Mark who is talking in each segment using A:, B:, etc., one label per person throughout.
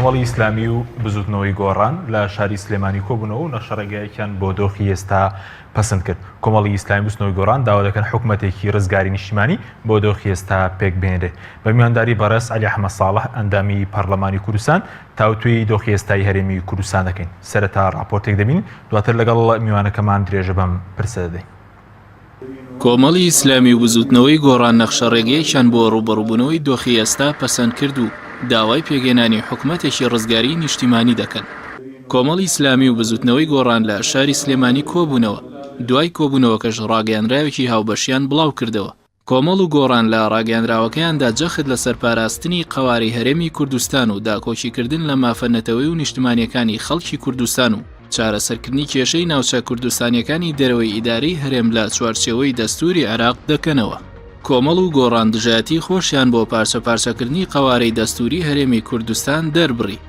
A: کۆمەڵی ئیسلامی و بزوتنەوەی گۆڕان لە شاری سلێمانی کۆبوونەوە و نەخشەڕێگایەکیان بۆ دۆخی ئێستا پەسند کرد. کۆمەڵی ئیسلامی بزوتنەوەی گۆڕان داوا دەکەن حکومەتێکی ڕزگاری نیشتیمانی بۆ دۆخی ئێستا پێکبهێنرێت. بە میوانداری بەڕێز عەلی ئەحمەد ساڵح ئەندامی پەڕلەمانی کوردستان تاوتوێی دۆخی ئێستای هەرێمی کوردستان دەکەین. سەرەتا ڕاپۆرتێک دەبینین دواتر لەگەڵ میوانەکەمان درێژە بەم پرسە دەدەین.
B: کۆمەڵی ئیسلامی و بزووتنەوەی گۆڕان نەخشەڕێگەیەکیان بۆ ڕووبەڕووبوونەوەی دۆخی ئێستا پەسەند کرد و داوای پێکهێنانی حکومەتێکی ڕزگاریی نیشتیمانی دەکەن. کۆمەڵی ئیسلامی و بزووتنەوەی گۆڕان لە شاری سلێمانی کۆبوونەوە، دوای کۆبوونەوەکەش ڕاگەیەنراوێکی هاوبەشیان بڵاوکردەوە. کۆمەڵ و گۆڕان لە ڕاگەیەنراوەکەیاندا جەخت لەسەر پاراستنی قەوارەی هەرێمی کوردستان و داکۆکیکردن لە مافە نەتەوەی و نیشتمانییەکانی خەڵکی کوردستان و چارەسەرکردنی کێشەی ناوچە کوردستانییەکانی دەرەوەی ئیدارەی هەرێم لە چوارچێوەی دەستووری عێراق دەکەنەوە. کۆمەڵ و گۆڕان دژایەتی خۆشیان بۆ پارچەپارچەکردنی قەوارەی دەستووری هەرێمی کوردستان دەربڕی.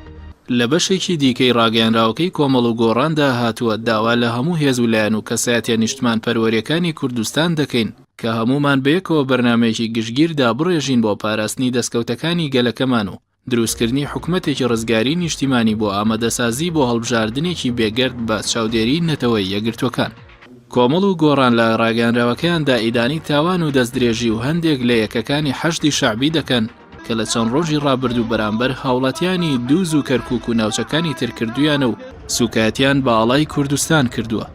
B: لە بەشێکی دیکەی ڕاگەیەنراوەکەی کۆمەڵ و گۆڕاندا هاتووە، داوا لە هەموو هێز و لایەن و کەسایەتیە نیشتمانپەروەریەکانی کوردستان دەکەین کە هەموومان بەیەکەوە بەرنامەیەکی گشتگیر دابڕێژین بۆ پاراستنی دەستکەوتەکانی گەلەکەمان و دروستکردنی حکومەتێکی ڕزگاری نیشتیمانی بۆ ئامادەسازی بۆ هەڵبژاردنێکی بێگەرد بە چاودێری نەتەوە یەکگرتووەکان. کۆمەڵ و گۆڕان لە ڕاگەیەنراوەکەیاندا ئیدانەی تاوان و دەستدرێژی و هەندێک لە یەکەکانی حەشدی شەعبی دەکەن کە لە چەند ڕۆژی ڕابردوو بەرامبەر هاوڵاتیانی دووز و کەرکوک و ناوچەکانی تر کردوویانە و سوکایەتیان بە ئاڵای کوردستان کردووە.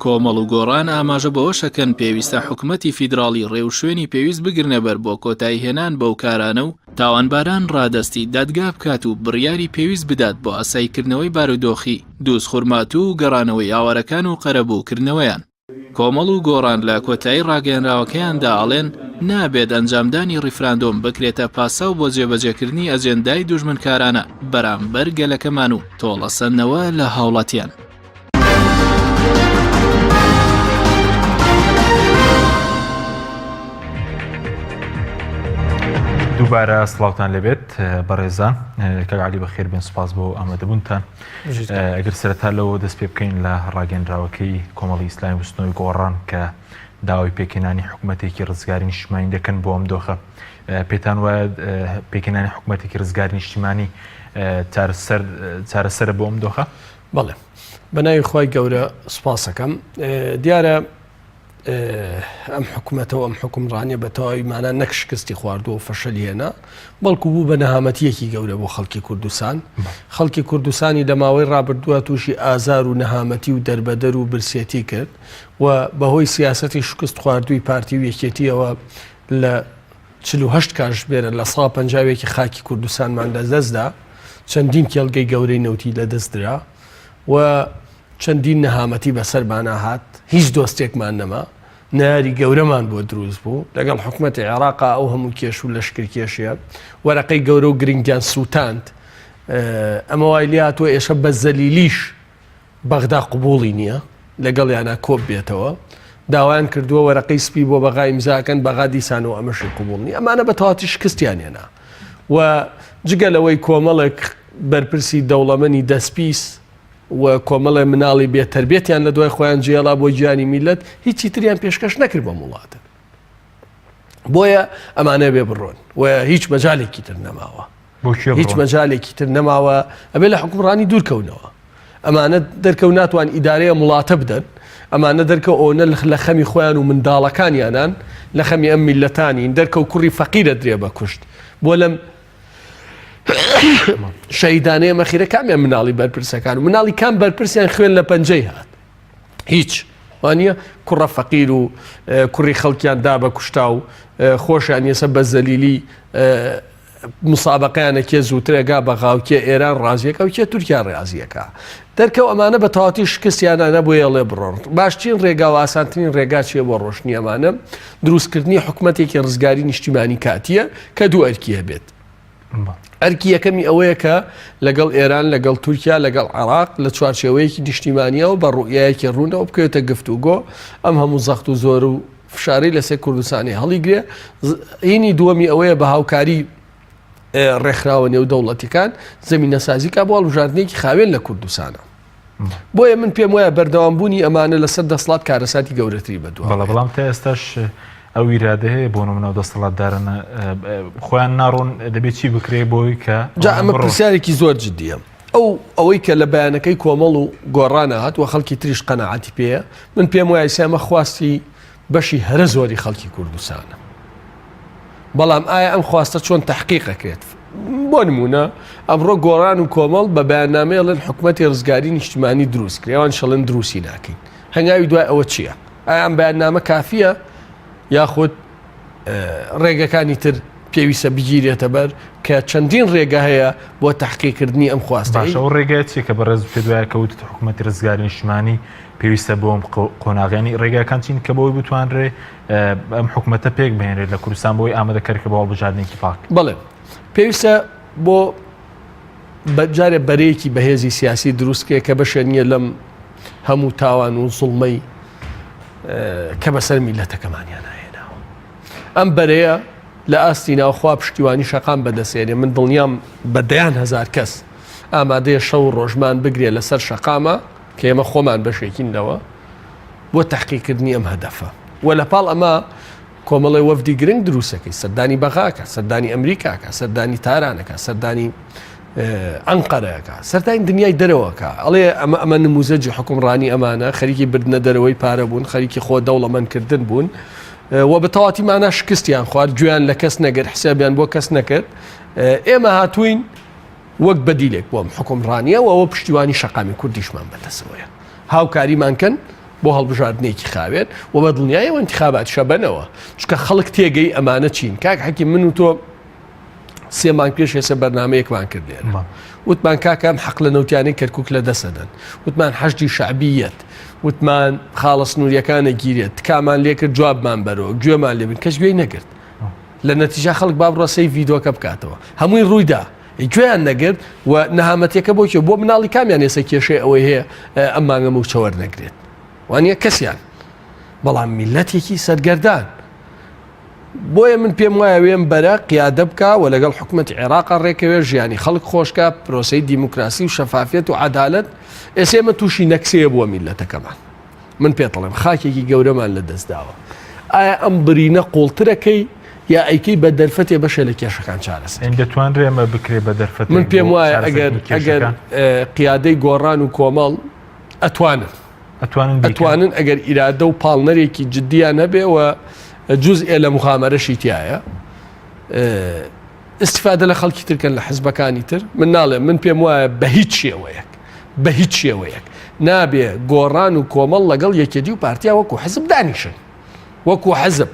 B: کۆمەڵ و گۆڕان ئاماژە بەوەشەکەن پێویستە حکومەتی فیدراڵی ڕێوشوێنی پێویست بگرنەبەر بۆ کۆتاییهێنان بەو کارانە و تاوانباران ڕادەستی دادگا بکات و بڕیاری پێویست بدات بۆ ئاساییکردنەوەی بارودۆخی دووزخورماتوو و گەڕانەوەی ئاوارەکان و قەرەبووکردنەوەیان. کۆمەڵ و گۆڕان لە کۆتایی ڕاگەیەنراوەکەیاندا ئەڵێن، نابێت ئەنجامدانی ڕیفراندۆم بکرێتە پاساو بۆ جێبەجێکردنی ئەجێندای دوژمنکارانە بەرامبەر گەلەکەمان و تۆڵەسەندنەوە لە هاوڵاتیان.
A: دووبارە سڵاوتان لێبێت بەڕێزان کاک عەلی بەخێر بێن سوپاس بۆ ئامادەبوونتان. ئەگەر سەرەتا لەوە دەست پێ بکەین لە ڕاگەنراوەکەی کۆمەڵی ئیسلامی بستنەوەی گۆڕان کە داوای پێکهێنانی حکوومەتێکی ڕزگاری نیشتمانی دەکەن بۆ ئەم دۆخە پێتان وایە پێکهێنانی حکوومەتێکی ڕزگاری نیشتیمانی چارەسەر چارەسەرە بۆ ئەم دۆخە؟
C: بەڵێ بە ناوی خوای گەورە سوپاسەکەم دیارە ئەم حکومەتە و ئەم حکومڕانیە بە تەواوی مانا نەک شکستی خواردووە و فەشەلی هێنا بەڵکو بوو بە نەهامەتیەکی گەورە بۆ خەڵکی کوردستان خەڵکی کوردستانی لە ماوەی ڕابردووە تووشی ئازار و نەهامەتی و دەربەدەر و برسێتی کرد و بەهۆی سیاسەتی شکست خواردووی پارتی و یەکێتیەوە لە 48 کاژمێرە لە سا پەنجاوێکی خاکی کوردستانمان لەدەستدا چەندین کێڵگەی گەورەی نەوتی لەدەستدرا و چەندین نەهامەتی بەسەرمانا هات، هیچ دۆستێکمان نەما، نەیاری گەورەمان بۆ دروست بوو، لەگەڵ حکومەتی عێراقا ئەو هەموو کێش و لەشکرکێشیە، وەرەقەی گەورە و گرنگیان سووتاند، ئەمە وای لێهاتووە ئێشە بە زەلیلیش بەغدا قبوڵی نییە لەگەڵیانا کۆب بێتەوە، داوایان کردووە وەرەقەی سپی بۆ بەغا ئیمزاکەن، بەغا دیسانەوە ئەمەشی قبوڵ نییە، ئەمانە بە تەواوەتی شکستیان هێنا و جگە لەوەی کۆمەڵێک بەرپرسی دەوڵەمەنی دەستپیس و کۆمەڵێ مناڵی بێ تەربیەتیان لە دوای خۆیان جێڵا بۆ گیانی میلەت هیچی تریان پێشکەش نەکرد بەم وڵاتە بۆیە ئەمانە بێ بڕۆن و هیچ مەجالێکی تر نەماوە هیچ مەجالێکی تر نەماوە ئەبێ لە حکومڕانی دوورکەونەوە ئەمانە دەرکەو ناتوان ئیدارەیە وڵاتە بدەن ئەمانە دەرکە ئەوە لە خەمی خۆیان و منداڵەکانیانان لە خەمی ئەم میلەتانین دەرکەو کوڕی فەقیرە درێ بە کوشت بۆ لەم شەهیدانەی ئەمە خیرە کامیان مناڵی بەرپرسەکان و مناڵی کام بەرپرسیان خوێن لە پەنجەی هات هیچ وانە کوڕە فەقیر و کوڕی خەڵکیان دا بە کوشتا و خۆشیان ێسە بە زەلیلی مسابقەیانە کێ زووترەگا بە غاوکێ ئێران ڕازیەکە و کێ تورکیا ڕازیەکە دەرکەوت ئەمانە بە تەواتی شکستیانە نەبوویە ڵێ بڕۆن باشترین ڕێگا و ئاسانترین ڕێگا چیە بۆ ڕۆشتنی ئەمانە دروستکردنی حکومەتێکی ڕزگاری نیشتیمانی کاتیە کە دوو ئەرکی هەبێت ئەرکی یەکەمی ئەوەیە کە لەگەڵ ئێران لەگەڵ تورکیا لەگەڵ عراق لە چوارچێوەیەکی نیشتیمانیەوە بە ڕوئیایەکی ڕوونەوە بکەوێتە گفتوگۆ ئەم هەموو زەخت و زۆر و فشارەی لەسەر کوردستانی هەڵیگرێ هینی دووەمی ئەوەیە بە هاوکاری ڕێکخراوە نێودەوڵەتیەکان زەمینەسازی کا بۆ هەڵبژاردنێکی خاوێن لە کوردستانە. بۆیە من پێم وایە بەردەوامبوونی ئەمانە لەسەر دەسڵات کارەساتی گەورەتری بەدوا.
A: بەڵێ بەڵام تا ئێستاش. ئەو ئیرادە هەیە بۆ نمونە ئەو دەسەڵاتدارانە خۆیان ناڕۆن دەبێت چی بکرێ بۆی کە
C: جا ئەمە پرسیارێکی زۆر جدیە ئەو ئەوەی کە لە بەیانەکەی کۆمەڵ و گۆڕانە هات و خەڵکی تریش قەنەعەتی پێیە من پێم وایە ئێمە خواستی بەشی هەرە زۆری خەڵکی کوردستانە بەڵام ئایا ئەم خواستە چۆن تحقیقەکرێت بۆ نمونە ئەمڕۆ گۆڕان و کۆمەڵ بە بەیاننامەیەڵێن حکوومەتی ڕزگاری نیشتیمانی دروست کرێوان شەڵێن دروستی ناکەین هەنگاوی دوای ئەوە چییە؟ ئایا ئەم بەیاننامە کافییە یاخود ڕێگەکانی تر پێویستە بگیرێتە بەر کە چەندین ڕێگە هەیە بۆ تحقیقکردنی ئەم خواستە
A: باشە ئەو ڕێگەیە چیە کە بەڕێز پێت وایە کە وتت حکوومەتی ڕزگاری نیشتمانی پێویستە بۆ ئەم قۆناغیانی ڕێگاکان چین کە بۆی بتوانرێ ئەم حکوومەتە پێک بهێنرێت لە کوردستان بۆی ئامادەکەر کە بۆ هەڵبژاردنێکی پاک
C: بەڵێ پێویستە بۆ جارێ بەرەیەکی بەهێزی سیاسی دروست بکرێت کە بەشێ نییە لەم هەموو تاوان و زوڵمەی کە بەسەر میلەتەکەمانیان هێناوە. ئەم بەرەیە لە ئاستی ناوخوا پشتیوانی شەقام بەدەسێنێ من دڵنیام بە دەیان هەزار کەس ئامادەیە شەو ڕۆژمان بگرێ لەسەر شەقامە کە ئێمە خۆمان بەشێکین لەوە بۆ تحقیقکردنی ئەم هەدەفە و لە پاڵ ئەمە کۆمەڵێ وەفدی گرنگ دروستەکەی، سەردانی بەغاکە، سەردانی ئەمریکاکە، سەردانی تارانەکە، سەردانی ئەنقەرەکە، سەردانی دنیای دەرەوەکە، ئەڵێ ئەمە ئەمە نموزەجی حکومڕانی ئەمانە خەریکی بردنە دەرەوەی پارە بوون، خەریکی خۆ دەوڵەمەندکردن بوون و بە تەواتی مانا شکستیان خوارد، گوێیان لە کەس نەگرت، حسابیان بۆ کەس نەکرد. ئێمە هاتووین وەک بەدیلێک بۆ ئەم حکومڕانییە و ئەوە پشتیوانی شەقامی کوردیشمان بەدەستەوەیە. هاوکاریمان کەن بۆ هەڵبژاردنێکی خاوێن و بە دڵنیایەوە انتخاباتیشە بەنەوە چونکە خەڵک تێگەی ئەمانە چین کاک حەکیم من و تۆ سێ مانگ پێش ئێستا بەرنمەیەکمان کرد لێرە وتمان کاکە ئەم حەق لە نەوتیانەی کەرکک لە دەسەدەن وتمان حەشدی شعبیەت وتمان خاڵە سنووریەکانە گیرێت تکامان لێکرد جوابمان بەرەوە گوێمان لێبن کەس گوێی نەگرت لە نەتیجا خەڵک با بڕۆ سەی ڤیدۆکە بکاتەوە هەمووی ڕوویدا گوێیان نەگرت و نەهامەتیەکە بۆ کێ بۆ مناڵی کامیان ئێستا کێشەی ئەوەی هەیە ئەم مانگە مووچە وەرنەگرێت وانە کەسیان بەڵام میلەتێکی سەرگەردان بۆیە من پێم وایە وێم بەرە قیادە بکە و لەگەڵ حکوومەت عێراقا ڕێکەوێ ژیانی خەڵک خۆشکە پرۆسی دیموکراسی و شەفافیت و عدالت ئێسێمە تووشی نەکسەیە بووە میلەتەکەمان من پێت ئەڵێم خاکێکی گەورەمان لە دەست داوە. ئایا ئەم برینە قوڵترەکەی یا ئەیکەی بە دەرفەتێ بەشێ لە کێشەکان چارەسەر
A: کەی؟ دەتوانرێ ئەمە بکرێ بە دەرفەتێک
C: من پێم وایە ئەگەر ئەگەر قیادەی گۆڕان و کۆمەڵ ئەتوانن
A: ئەتوانن
C: ئەتوانن ئەگەر ئیرادە و پاڵنەرێکی جدیان هەبێ و جزئێ لە مغامەرەشی تایە ئیستیفادە لە خەڵکی تر کەن لە حزبەکانی تر من ناڵێم من پێم وایە بە هیچ شێوەیەک بە هیچ شێوەیەک نابێ گۆڕان و کۆمەڵ لەگەڵ یەکێتی و پارتیا وەکو حزب دانیشن وەکو حزب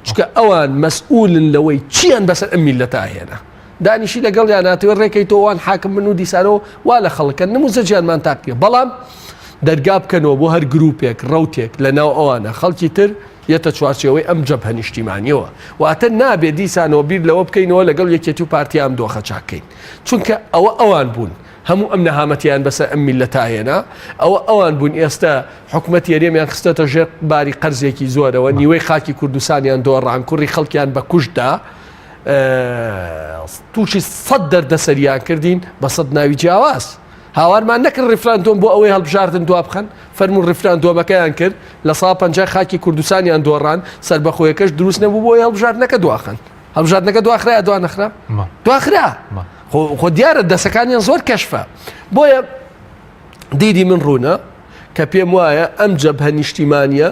C: چونکە ئەوان مەسئولن لەوەی چیان بەسەر ئەم میلەتە هێنا دانیشی لەگەڵ یان ناتەوێت ڕێکەی تۆوان حاکم من و دیسانەوە وا لە خەڵکە نموزەجیانمان تاقیە بەڵام دەرگا بکەنەوە بۆ هەر گروپێک ڕوتێک لە ناو ئەوانە خەڵکی تر یەتە چوارچێوەی ئەم جەبهە نیشتیمانیەوە. واتە نابێ دیسانەوە بیر لەوە بکەینەوە لەگەڵ یەکێتی و پارتی ئەم دۆخە چاک کەین. چونکە ئەوە ئەوان بوون هەموو ئەم نەهامەتیان بەسەر ئەم میللەتە هێنا، ئەوە ئەوان بوون ئێستە حکومەتی هەرێمیان خستەتە ژێر باری قەرزێکی زۆرەوە، نیوەی خاکی کوردستانیان دۆڕان، کوڕی خەڵکیان بە کوشت دا، تووشی سەد دەردەسەریان کردین بە سەد ناوی جیاواز. هاوارمان نەکرد ڕیفراندۆم بۆ ئەوەی هەڵبژاردن دوابخەن، فەرموون ڕیفراندۆمەکەیان کرد، لە سا 50 خاکی کوردستانیان دۆڕان، سەربەخۆیەکەش دروست نەبوو بۆ ئەوەی هەڵبژاردنەکە دواخەن. هەڵبژاردنەکە دواخرا یا دوانەخرا؟ دواخرا. خۆ دیارە دەسەکانیان زۆر کەشفە. بۆیە دیدی من ڕوونە کە پێم وایە ئەم جەبهە نیشتیمانیە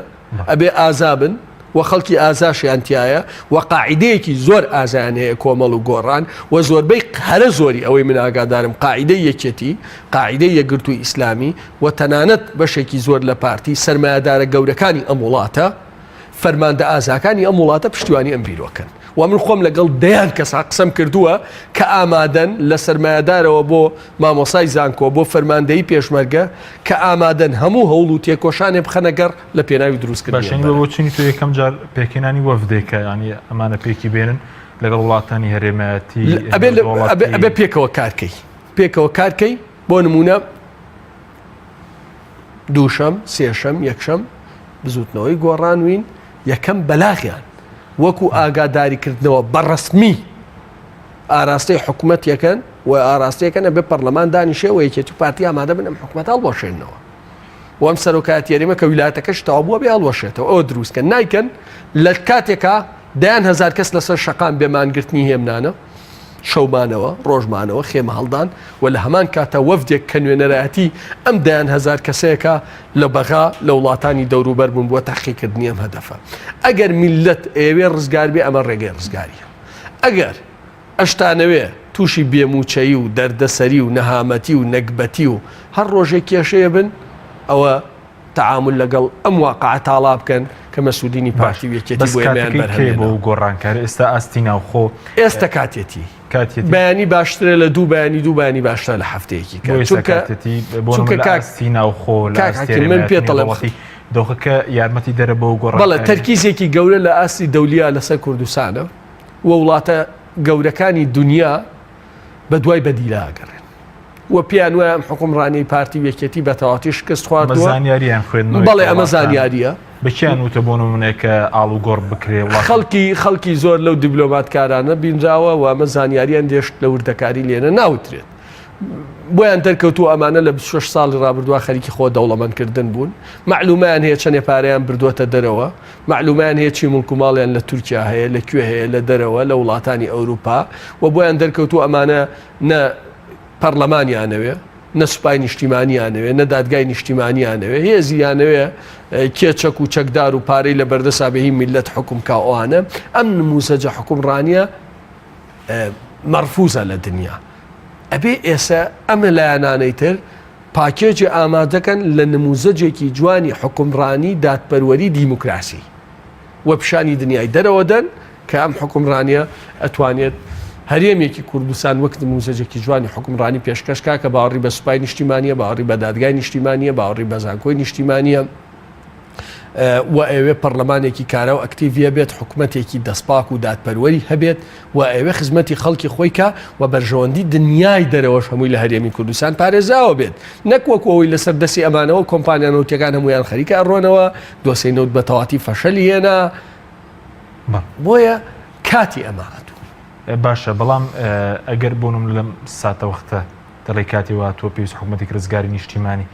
C: ئەبێ ئازابن و خەڵکی ئازاشیان تیایە و قاعیدەیەکی زۆر ئازایان هەیە کۆمەڵ و گۆڕان و زۆربەی هەرە زۆری ئەوەی من ئاگادارم قاعیدەی یەکێتی قاعیدەی یەکگرتووی ئیسلامی و تەنانەت بەشێکی زۆر لە پارتی سەرمایەدارە گەورەکانی ئەم وڵاتە فەرماندە ئازاکانی ئەم وڵاتە پشتیوانی ئەم بیرۆکەن و من خۆم لەگەڵ دەیان کەسا قسەم کردووە کە ئامادەن لە سەرمایەدارەوە بۆ مامۆسای زانکۆ بۆ فەرماندەیی پێشمەرگە کە ئامادەن هەموو هەوڵ و تێکۆشانێ بخەنە گەڕ لە پێناوی دروستکردنی
A: باشە بۆ چینی تۆ یەکەم جار پێکهێنانی وەفدێکە یانی ئەمانە پێکی بێنن لەگەڵ وڵاتانی هەرێمایەتی
C: ئەبێ پێکەوە کارکەی پێکەوە کارکەی بۆ نمونە دووشەم سێشەم یەکشەم بزوتنەوەی گۆڕانوین یەکەم بەلاغیان وەکو ئاگاداریکردنەوە بە ڕسمی ئاراستەی حکومەت یەکەن و ئاراستەیەکەن ئەبێ پەرلەمان دانیشێ و یەکێتی و پارتی ئامادە بن ئەم حکومەتە هەڵبوەشێننەوە. و ئەم سەرۆکایەتی هەرێمە کە ویلایەتەکەش تەواو بووە بێ هەڵوەشێتەوە ئەوە دروست کەن نایکەن لە کاتێکا دەیان هەزار کەس لەسەر شەقام بێ مانگرتنی هێمنانە شەومانەوە ڕۆژمانەوە خێمە هەڵدان و لە هەمان کاتە وەفدێک کە نوێنەرایەتی ئەم دەیان هەزار کەسەیەکە لە بەغا لە وڵاتانی دەوروبەر بوون بۆ تاقیکردنی ئەم هەدەفە ئەگەر میلەت ئەیەوێ ڕزگار بێ ئەمە ڕێگەی ڕزگاریە ئەگەر ئەشتانەوێ تووشی بێ مووچەیی و دەردەسەری و نەهامەتی و نەگبەتی و هەر ڕۆژێک کێشەیە بن ئەوە تەعامول لەگەڵ ئەم واقعە تاڵا بکەن کە مەسولینی
A: باش
C: پارتی و یەکێتی
A: بەس
C: بۆ ئێمەیان
A: کاتەکەی
C: بەرهەم
A: کەیە بۆ
C: هێناوە.
A: ئەو گۆڕانکارە ئێستا ئاستی ناوخۆ
C: ئێستە کاتێتی
A: کاتیەتی
C: بەیانی باشترە لە دوو بەیانی دوو بەیانی باشترە لە هەفتەیەکی
A: بۆ
C: کە
A: ئێستا
C: چونکە
A: کاتێتی بۆ
C: چونکە
A: نمونە لە
C: کاک
A: ئاستی ناوخۆ لە
C: کاک
A: ئاستی
C: حەکیم من
A: هەرێمایەتی
C: پێت دەڵێم
A: نێودەوڵەتی دۆخەکە یارمەتی دەرە بۆ
C: بەڵێ
A: گۆڕانکاری
C: تەرکیزێکی گەورە لە ئاستی دەولیا لەسەر کوردستانە و وڵاتە گەورەکانی دونیا بە دوای بەدیلا ئەگەڕێن و پێیان وایە ئەم حوکمڕانیەی پارتی و یەکێتی بە تەواوەتی شکست
A: ئەمە
C: خواردووە.
A: زانیاریان خوێندنەوەی
C: بەڵێ ئەمە
A: وڵاتان
C: زانیاریە.
A: بە کێیان وتە بۆ نمونە کە ئاڵوگۆڕ بکرێ وڵاتان؟
C: خەڵکی خەڵکی زۆر لەو دیبلۆماتکارانە بینراوە و ئەمە زانیاریان دێشت لە وردەکاری لێرە ناوترێت. بۆیان دەرکەوتووە ئەمانە لە 26 ساڵی ڕابردووە خەریکی خۆ دەوڵەمەندکردن بوون. مەعلومەیان هەیە چەندێ پارەیان بردووەتە دەرەوە. مەعلومەیان هەیە چی موڵک و ماڵیان لە تورکیا هەیە، لە کوێ هەیە، لە دەرەوە، لە وڵاتانی ئەوروپا و بۆیان دەرکەوتووە ئەمانە نە پەڕلەمانیانەوێ، نە سوپای نیشتیمانیانەوێ، نە دادگای نیشتیمانیانەوێ، هێزیانەوێ کێ چەک و چەکدار و پارەی لە بەردەسا بێ هی میللەت حوکم کا ئەوانە. ئەم نموزەجە حوکمڕانیە مەرفوزە لە دنیا. ئەبێ ئێسە ئەمە لایەنانەی تر پاکێجێ ئامادەکەن لە نموزەجێکی جوانی حوکمڕانی دادپەروەری دیموکراسی و پیشانی دنیای دەرەوە دەن کە ئەم حوکمڕانیە ئەتوانێت هەرێمێکی کوردستان وەک نموزەجێکی جوانی حوکمڕانی پێشکەش کا کە باوەڕی بە سوپای نیشتیمانیە، باوەڕی بە دادگای نیشتیمانیە، باوەڕی بە زانکۆی نیشتیمانیە. و ئەیەوێ پەڕلەمانێکی کارا و ئەکتیڤی هەبێت، حکومەتێکی دەستپاک و دادپەروەری هەبێت و ئەیەوێ خزمەتی خەڵکی خۆی کا و بەرژەوەندی دنیای دەرەوەش هەمووی لە هەرێمی کوردستان پارێزراوە بێت نەک وەکو ئەوەی لەسەر دەستی ئەمانەوە کۆمپانیا نەوتیەکان هەموویان خەریکە ئەڕۆنەوە دۆسێی نەوت بە تەواتی فەشەلی هێنا بۆیە کاتی ئەمە هاتوو.
A: باشە بەڵام ئەگەر بۆ نمونە لەم ساتەوەختە دەڵێی کاتی وا تۆ پێویست حکومەتێکی ڕزگاری نیشتیمانی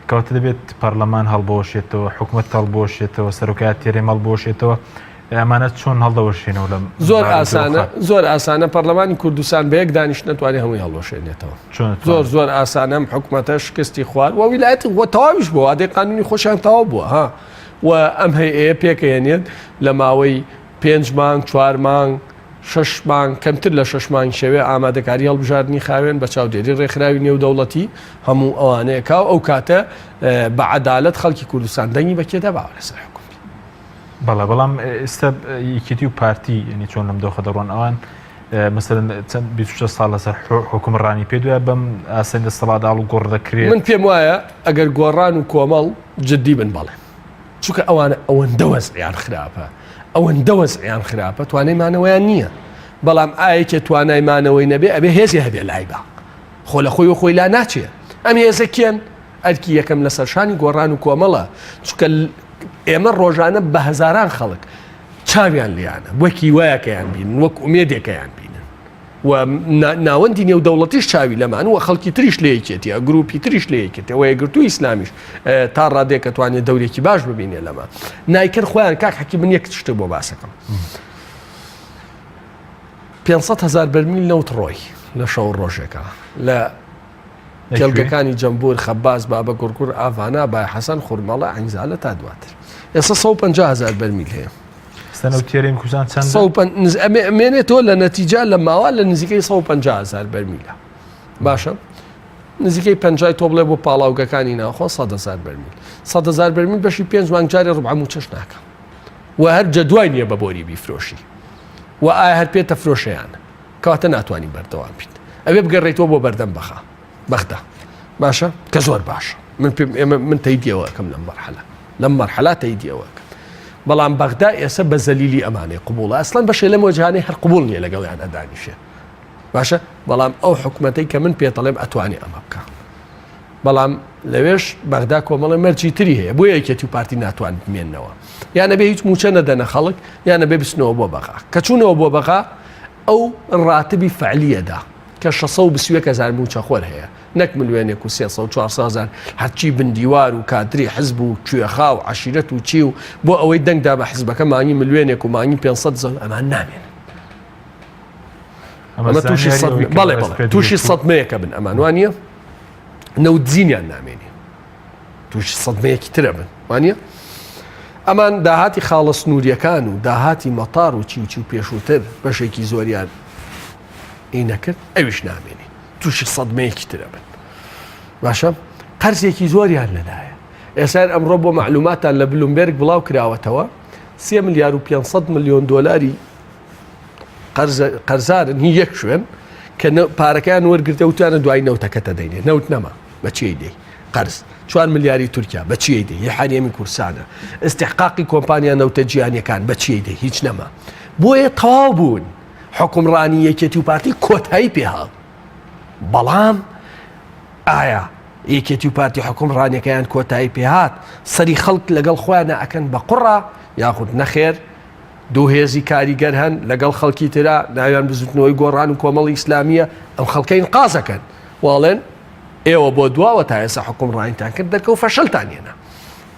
A: کەواتە دەبێت پەرلەمان هەڵبوەشێتەوە حکومەت هەڵبوەشێتەوە سەرۆکایەتی هەرێم هەڵبوەشێتەوە ئەمانە چۆن هەڵدەوەشێنەوە لەم
C: زۆر ئاسانە زۆر ئاسانە پەرلەمانی کوردستان بە یەک دانیشت نەتوانێت هەمووی هەڵوەشێنێتەوە زۆر زۆر ئاسانە ئەم حکومەتە شکستی خوارد و ویلایەتی وە تەواویش بووە وادەی قانونی خۆشیان تەواو بووە ها و ئەم هەیئەیە پێکەێنێت لە ماوەی پێنج مانگ چوار مانگ شەش مانگ، کەمتر لە شەش مانگ شەوێ ئامادەکاری هەڵبژاردنی خاوێن بە چاودێری ڕێکخراوی نێودەوڵەتی هەموو ئەوانەیە کا و ئەو کاتە بە عەدالەت خەڵکی کوردستان دەنگی بە کێ دا باوە لەسەر حوکم بێ.
A: بەڵێ بەڵام ئێستا یەکێتی و پارتی یعنی چۆن لەم دۆخە دەڕۆن ئەوان مەسەلەن چەند 26 ساڵ لەسەر حوکمڕانی پێ دوایە بەم ئاسانی دەسەڵات ئاڵ و گۆڕ دەکرێت
C: من پێم وایە ئەگەر گۆڕان و کۆمەڵ جدی بن بەڵێ. چونکە ئەوانە ئەوەندە وەزعیان خراپە ئەوەندە وەزعیان خراپە توانای مانەوەیان نییە بەڵام ئایەکێ توانای مانەوەی نەبێ ئەبێ هێزی هەبێ لای با خۆ لە خۆی و خۆی لا ناچێ ئەم هێزە کێن ئەرکی یەکەم لەسەر شانی گۆڕان و کۆمەڵە چونکە ئێمە ڕۆژانە بە هەزاران خەڵک چاویان لیانە وەک هیوایەکەیان بینن وەک ئومێدێکەیان بینن و ناوەندی نێودەوڵەتیش چاوی لەمان و خەڵکی تریش لە یەکێتیە گروپی تریش لە یەکێتیە و یەکگرتووی ئیسلامیش تا ڕادەیەک ئەتوانێت دەورێکی باش ببینێ لەمە نایکەن خۆیان کاک حەکی من یەک شتێک بۆ باسەکەم 500 هزار بەرمیل نەوت ڕۆی لە شەو ڕۆژێکە لە کێڵگەکانی جەمبور خەباز بابە گوڕگوڕ ئاڤانا بای حەسەن خورمەڵە عەینزالە تا دواتر ئێستا 150 هزار بەرمیل هەیە
A: ئێستا نەوتی هەرێمی کوردستان چەندە؟
C: ئەمێنێتەوە لە نەتیجە لە ماوە لە نزیکەی 150 هزار بەرمیلە باشە نزیکەی پەنجای تۆ بڵێ بۆ پاڵاوگەکانی ناوخۆ 100 هزار بەرمیل 100 هزار بەرمیل بەشی پێنج مانگ جارێ ڕبع مووچەش ناکە و هەر جەدوای نییە بە بۆری بیفرۆشی و ئایا هەر پێتە فرۆشیان کەواتە ناتوانین بەردەوام بیت ئەبێ بگەڕێیتەوە بۆ بەردەم بەخا بەغدا باشە کە زۆر باشە من پێم ئێمە من تەیدیەوە ئەەکەم لەم مەرحەلە لەم مەرحەلا تەیدیەوە ئەەکەم بەڵام بەغدا ئێستا بە زەلیلی ئەمانەی قوبوڵە ئەسڵەن بەشێ لەم وەجهانەی هەر قوبول نییە لەگەڵیان ئەدانیشێ باشە بەڵام ئەو حکومەتەی کە من پێتەڵێم ئەتوانێ ئەمە بکە بەڵام لەوێش بەغدا کۆمەڵە مەرجی تری هەیە بۆ یەکێتی و پارتی ناتوان بمێنەوە یان ئەبێ هیچ موچە نەدەنە خەڵک یان ئەبێ بچنەوە بۆ بەغا کە چوونەوە بۆ بەغا ئەو ڕاتبی فعلیەدا کە 621 هزار موچەخۆر هەیە. نەک ملیۆنێک و 300 و 400 هەزار هەرچی بندیوار و کادری حزب و کوێخا و عەشیرەت و چی و بۆ ئەوەی دەنگدا بە حزبەکە مانگی ملیۆنێک و مانگی 500 هەزار ئەمان نامێنن. ئەمە تووشی بەڵێ بەڵێ تووشی سەدمەیەکە بن ئەمان وانە نەوتزینیان نامێنێ تووشی سەدمەیەکی ترە بن وانە ئەمان داهاتی خاڵە سنووریەکان و داهاتی مەتار و چی و چی و پێشووتر بەشێکی زۆریان ئی نەکرد ئەویش نامێنێ تووشی سەدمەیەکی ترە بن باشە قەرزێکی زۆریان لەلایە ئێستا ئەمڕۆ بۆ معلوماتان لە بلومبێرگ بڵاو کراوەتەوە 3 ملیار و 500 میلیۆن دلاری قەرزارن هی یەک شوێن کە پارەکەیان وەرگرتە وتیانە دوای نەوتەکە تەدەینێ نەوت نەما بە چیی دەی قەرز چوار ملیاری تورکیا بە چیی دەی هی هەرێمی کوردستانە ئیستحقاقی کۆمپانیا نەوتە جیهانیەکان بە چیی دەی هیچ نەما بۆیە تەواو بوون حکومڕانی یەکێتی و پارتی کۆتایی پێهات بەڵام ئایا یەکێتی و پارتی حکومڕانیەکەیان کۆتایی پێهات سەری خەڵک لەگەڵ خۆیانە ئەکەن بە قوڕە یاخود نەخێر دوو هێزی کاریگەر هەن لەگەڵ خەڵکی ترا ناویان بزوتنەوەی گۆڕان و کۆمەڵی ئیسلامیە ئەم خەڵکە ئینقاز ئەکەن واڵێن ئێوە بۆ دواوە تا ئێستا حکومڕانیتان کرد دەرکەوت فەشەلتان هێنا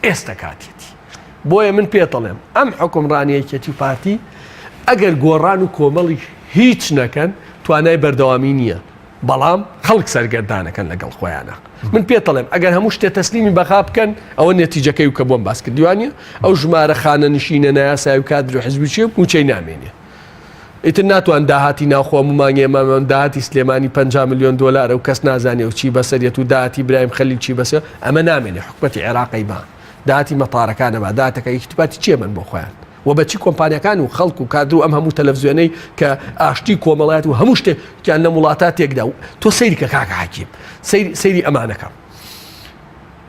C: ئێستا کاتیەتی بۆیە من پێتەڵێم ئەم حکومڕانی یەکێتی و پارتی ئەگەر گۆڕان و کۆمەڵی هیچ نەکەن توانای بەردەوامی نییە بەڵام خەڵک سەرگەردانەکەن لەگەڵ خۆیانە من پێتەڵێم ئەگەر هەموو شتێ تەسلیمی بەغا بکەن ئەوە نەتیجەکەی و کە بۆم باس کردیوانە ئەو ژمارە خانە نشینە نایاسای و کادر و حزبی چیە موچەی نامێنێ ئیتر ناتوان داهاتی ناوخۆ مانگێ مامان داهاتی سلێمانی 50 میلیۆن دلار و کەس نازانێ و چی بەسەرێت و داهاتی برایم خەلیل چی بەسێ ئەمە نامێنێ حکومەتی عێراقی با داهاتی مەتارەکانە با داهاتەکە یەکیتی چیە من بۆ خۆیان و بە چی کۆمپانیاکان و خەڵک و کادر و ئەم هەموو تەلەفزیۆنەی کە ئاشتی کۆمەڵایەت و هەموو شتێکیان لەم وڵاتە تێکدا و تۆ سەیری کە کاکە حەکیم سەیری سەیری ئەمانەکە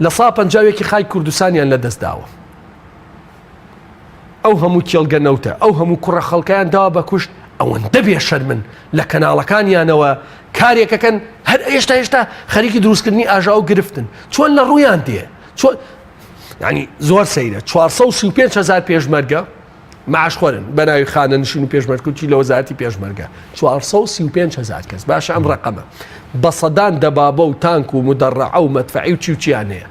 C: لە سا پەنجاوێکی خاک کوردستانیان لە دەست داوە ئەو هەموو کێڵگە نەوتە ئەو هەموو کوڕە خەڵکیان داوە بە کوشت ئەوەندە بێشەرمن لە کەناڵەکانیانەوە کارێکەکەن هەر هێشتا هێشتا خەریکی دروستکردنی ئاژا و گرفتن چۆن لە ڕوویان دێ چۆن ینی زۆر سەیرە 435 هزار پێشمەرگە معاش خۆرن بە ناوی خانەنشین و پێشمەرگوتی لە وەزارەتی پێشمەرگە 435 هزار کەس باشە ئەم ڕقەمە بە سەدان دەبابە و تانک و مدەڕعە و مەدفعی و چی و چیان هەیە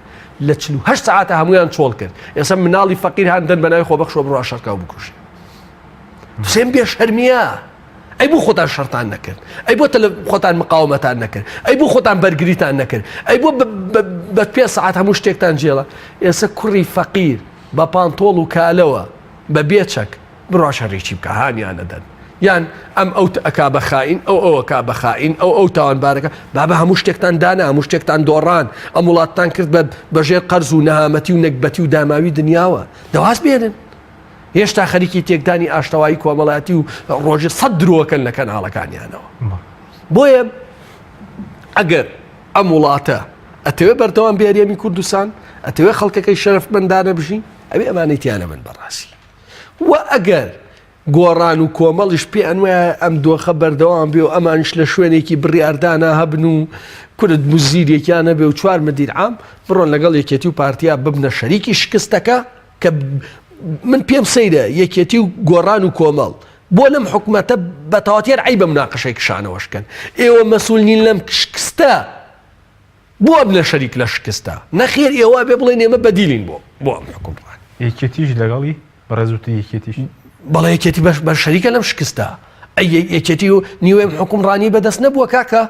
C: لە 48 سەعاتە هەمویان چۆڵ کرد ئێستا مناڵی فەقیر هاندەن بە ناوی خۆبەخشەوە بڕوا شەرکا و بکوژێ حسێن بێشەرمیە ئەی بۆ خۆتان شەڕتان نەکرد؟ ئەی بۆ تەلە خۆتان مقاومەتان نەکرد؟ ئەی بۆ خۆتان بەرگریتان نەکرد؟ ئەی بۆ بە پێ سەعات هەموو شتێکتان جێڵا؟ ئێستا کوڕی فەقیر بە پانتۆڵ و کالەوە بە بێچەک بڕوا شەڕی چی بکە هانیان ئەدەن یان ئەم ئەو ئەکا بە خائین ئەو ئەو ئەکا بە خائین ئەو ئەو تاوانبارەکە بابە هەموو شتێکتان دانا هەموو شتێکتان دۆڕان ئەم وڵاتتان کرد بە بەژێر قەرز و نەهامەتی و نەگبەتی و داماوی دنیاوە دەواز بێنن هێشتا خەریکی تێکدانی ئاشتەوایی کۆمەڵایەتی و ڕۆژی سەد درۆکەن لە کەناڵەکانیانەوە بۆیە ئەگەر ئەم وڵاتە ئەتەوێ بەردەوام بێ هەرێمی کوردستان ئەتەوێ خەڵکەکەی شەرەفمەندانە بژین ئەوێ ئەمانەی تیانە من بەڕاستی و ئەگەر گۆڕان و کۆمەڵیش پێیان وایە ئەم دۆخە بەردەوام بێ و ئەمانش لە شوێنێکی بڕیاردانا هەبن و کورد مزیرێکیان هەبێ و چوار مدیر عام بڕۆن لەگەڵ یەکێتی و پارتیا ببنە شەریکی شکستەکە کە من پێم سەیرە یەکێتی و گۆڕان و کۆمەڵ بۆ لەم حکومەتە بە تەواوەتی هەر عەیبە مناقەشەی کشانەوەش کەن ئێوە مەسول نین لەم شکستە بۆ ئەبنە شەریک لە شکستە نەخێر ئێوە بێ بڵێن ئێمە بەدیلین بۆ بۆ ئەم حکومڕان
A: یەکێتیش لەگەڵی بەڕێز وتی یەکێتیش
C: بەڵێ یەکێتی بەش بە شەریکە لەم شکستە ئەی یەکێتی و نیوەی ئەم حوکمڕانی بەدەست نەبووە کاکە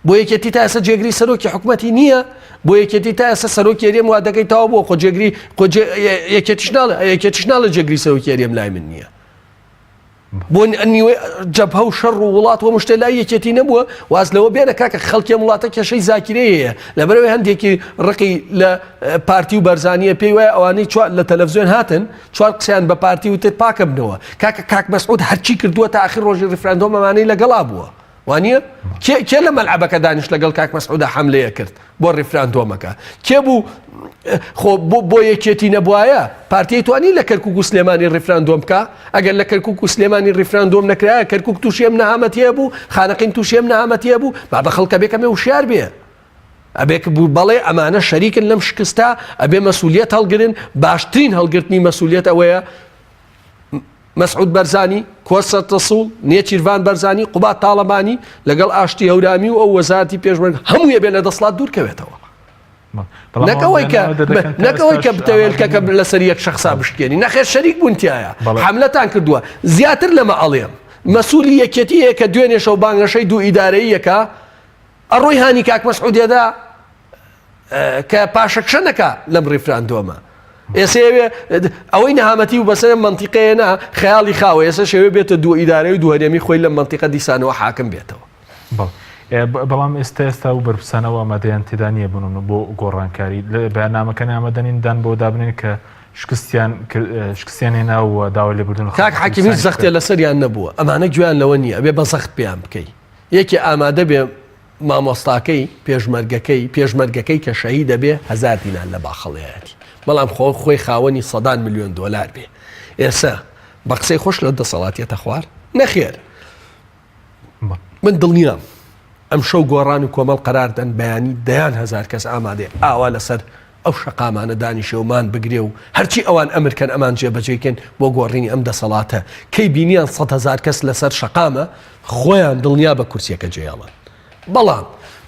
C: بۆ یەکێتی تا ئێستا جێگری سەرۆکی حکومەتی نییە بۆ یەکێتی تا ئێستا سەرۆکی هەرێم وادەکەی تەواو بووە خۆ جێگری خۆ یەکێتیش ناڵێ یەکێتیش ناڵێ جێگری سەرۆکی هەرێم لای من نییە بۆ نیوەی جەبهە و شەڕ و وڵات و مشتێ لای یەکێتی نەبووە واز لەوە بێنە کاکە خەڵکی ئەم وڵاتە کێشەی زاکیرەی هەیە لەبەرەوەی هەندێکی ڕقی لە پارتی و بەرزانیە پێی وایە ئەوانەی چوار لە تەلەفزیۆن هاتن چوار قسەیان بە پارتی وتر پاکە بنەوە کاکە کاک مەسعود هەرچی کردووە تا ئاخر ڕۆژی ڕیفراندۆم ئەمانەی لەگەڵا بووە وانە کێ کێ لە مەلعەبەکە دانیشت لەگەڵ کاک مەسعودا حەملەیە کرد بۆ ڕیفراندۆمەکە کێ بوو خۆ بۆ بۆ یەکێتی نەبوایە پارتی توانی لە کەرکک و سلێمانی ڕیفراندۆم بکە ئەگەر لە کەرکک و سلێمانی ڕیفراندۆم نەکرایە کەرکک تووشی ئەم نەهامەتیە بوو خانەقین تووشی ئەم نەهامەتیە بوو با بە خەڵکە بێ کەمێ وشیار بێ ئەبێ بەڵێ ئەمانە شەریکن لەم شکستە ئەبێ مەسولیەت هەڵگرن باشترین هەڵگرتنی مەسولیەت ئەوەیە. مەسعود بەرزانی، کۆسرەت ڕەسوڵ، نێچیرڤان بەرزانی، قوباد تاڵەبانی، لەگەڵ ئاشتی هەورامی و ئەو وەزارەتی پێشمەرگە هەمووی ئەبێ لە دەسڵات دوور کەوێتەوە. نەک ئەوەی کە نەک ئەوەی کە بتەوێت کەکە لەسەر یەک شخصا بشکێنی نەخێر شەریک بوون تایە حملەتان کردووە زیاتر لەمە ئەڵێم مەسوولی یەکێتی هەیە کە دوێنێ شەو بانگەشەی دوو ئیدارەییەکە ئەڕۆی هانی کاک مەسعودێدا کە پاشەکشە نەکا لەم ڕیفراندۆمە ئێسێوێ ئەوەی نەهامەتی و بەسەر منتیقەیە نا خەیاڵی خاوە ئێستا شێوێ بێتە دوو ئیدارەی و دوو هەرێمی خۆی لەم منتیقە دیسانەوە حاکم بێتەوە.
A: بەڵام ئێستا ئێستا و بەرپرسانەوە ئامادەیان تێدا نییە بنون بۆ گۆڕانکاری لە بەیاننامەکە ئامادەنین دان بۆ دابنێن کە شکستیان شکستیان هێنا و داوای لێبوردن لە
C: کاک حەکیم هیچ زەختێ لەسەریان نەبووە ئەمانە گوێیان لەوە نییە ئەبێ بە زەخت پێیان بکەی یەکێ ئامادە بێ مامۆستاکەی پێشمەرگەکەی پێشمەرگەکەی کە شەهیدە بێ هەزار دینار لە باخەڵیایەتی بەڵام خۆ خۆی خاوەنی سەدان ملیۆن دۆلار بێ ئێسە بە قسەی خۆش لە دەسەڵاتیەتە خوار نەخێر من دڵنیام ئەم شەو گۆڕان و کۆمەڵ قەرار دەن بەیانی دەیان هەزار کەس ئامادەیە ئاوا لەسەر ئەو شەقامانە دانیشێ و مان بگرێ و هەرچی ئەوان ئەمر کەن ئەمان جێبەجێی کەین بۆ گۆڕینی ئەم دەسەڵاتە. کەی بینیان سەدهەزار کەس لەسەر شەقامە خۆیان دڵنیا بە کورسیەکە جێیەڵن. بەڵام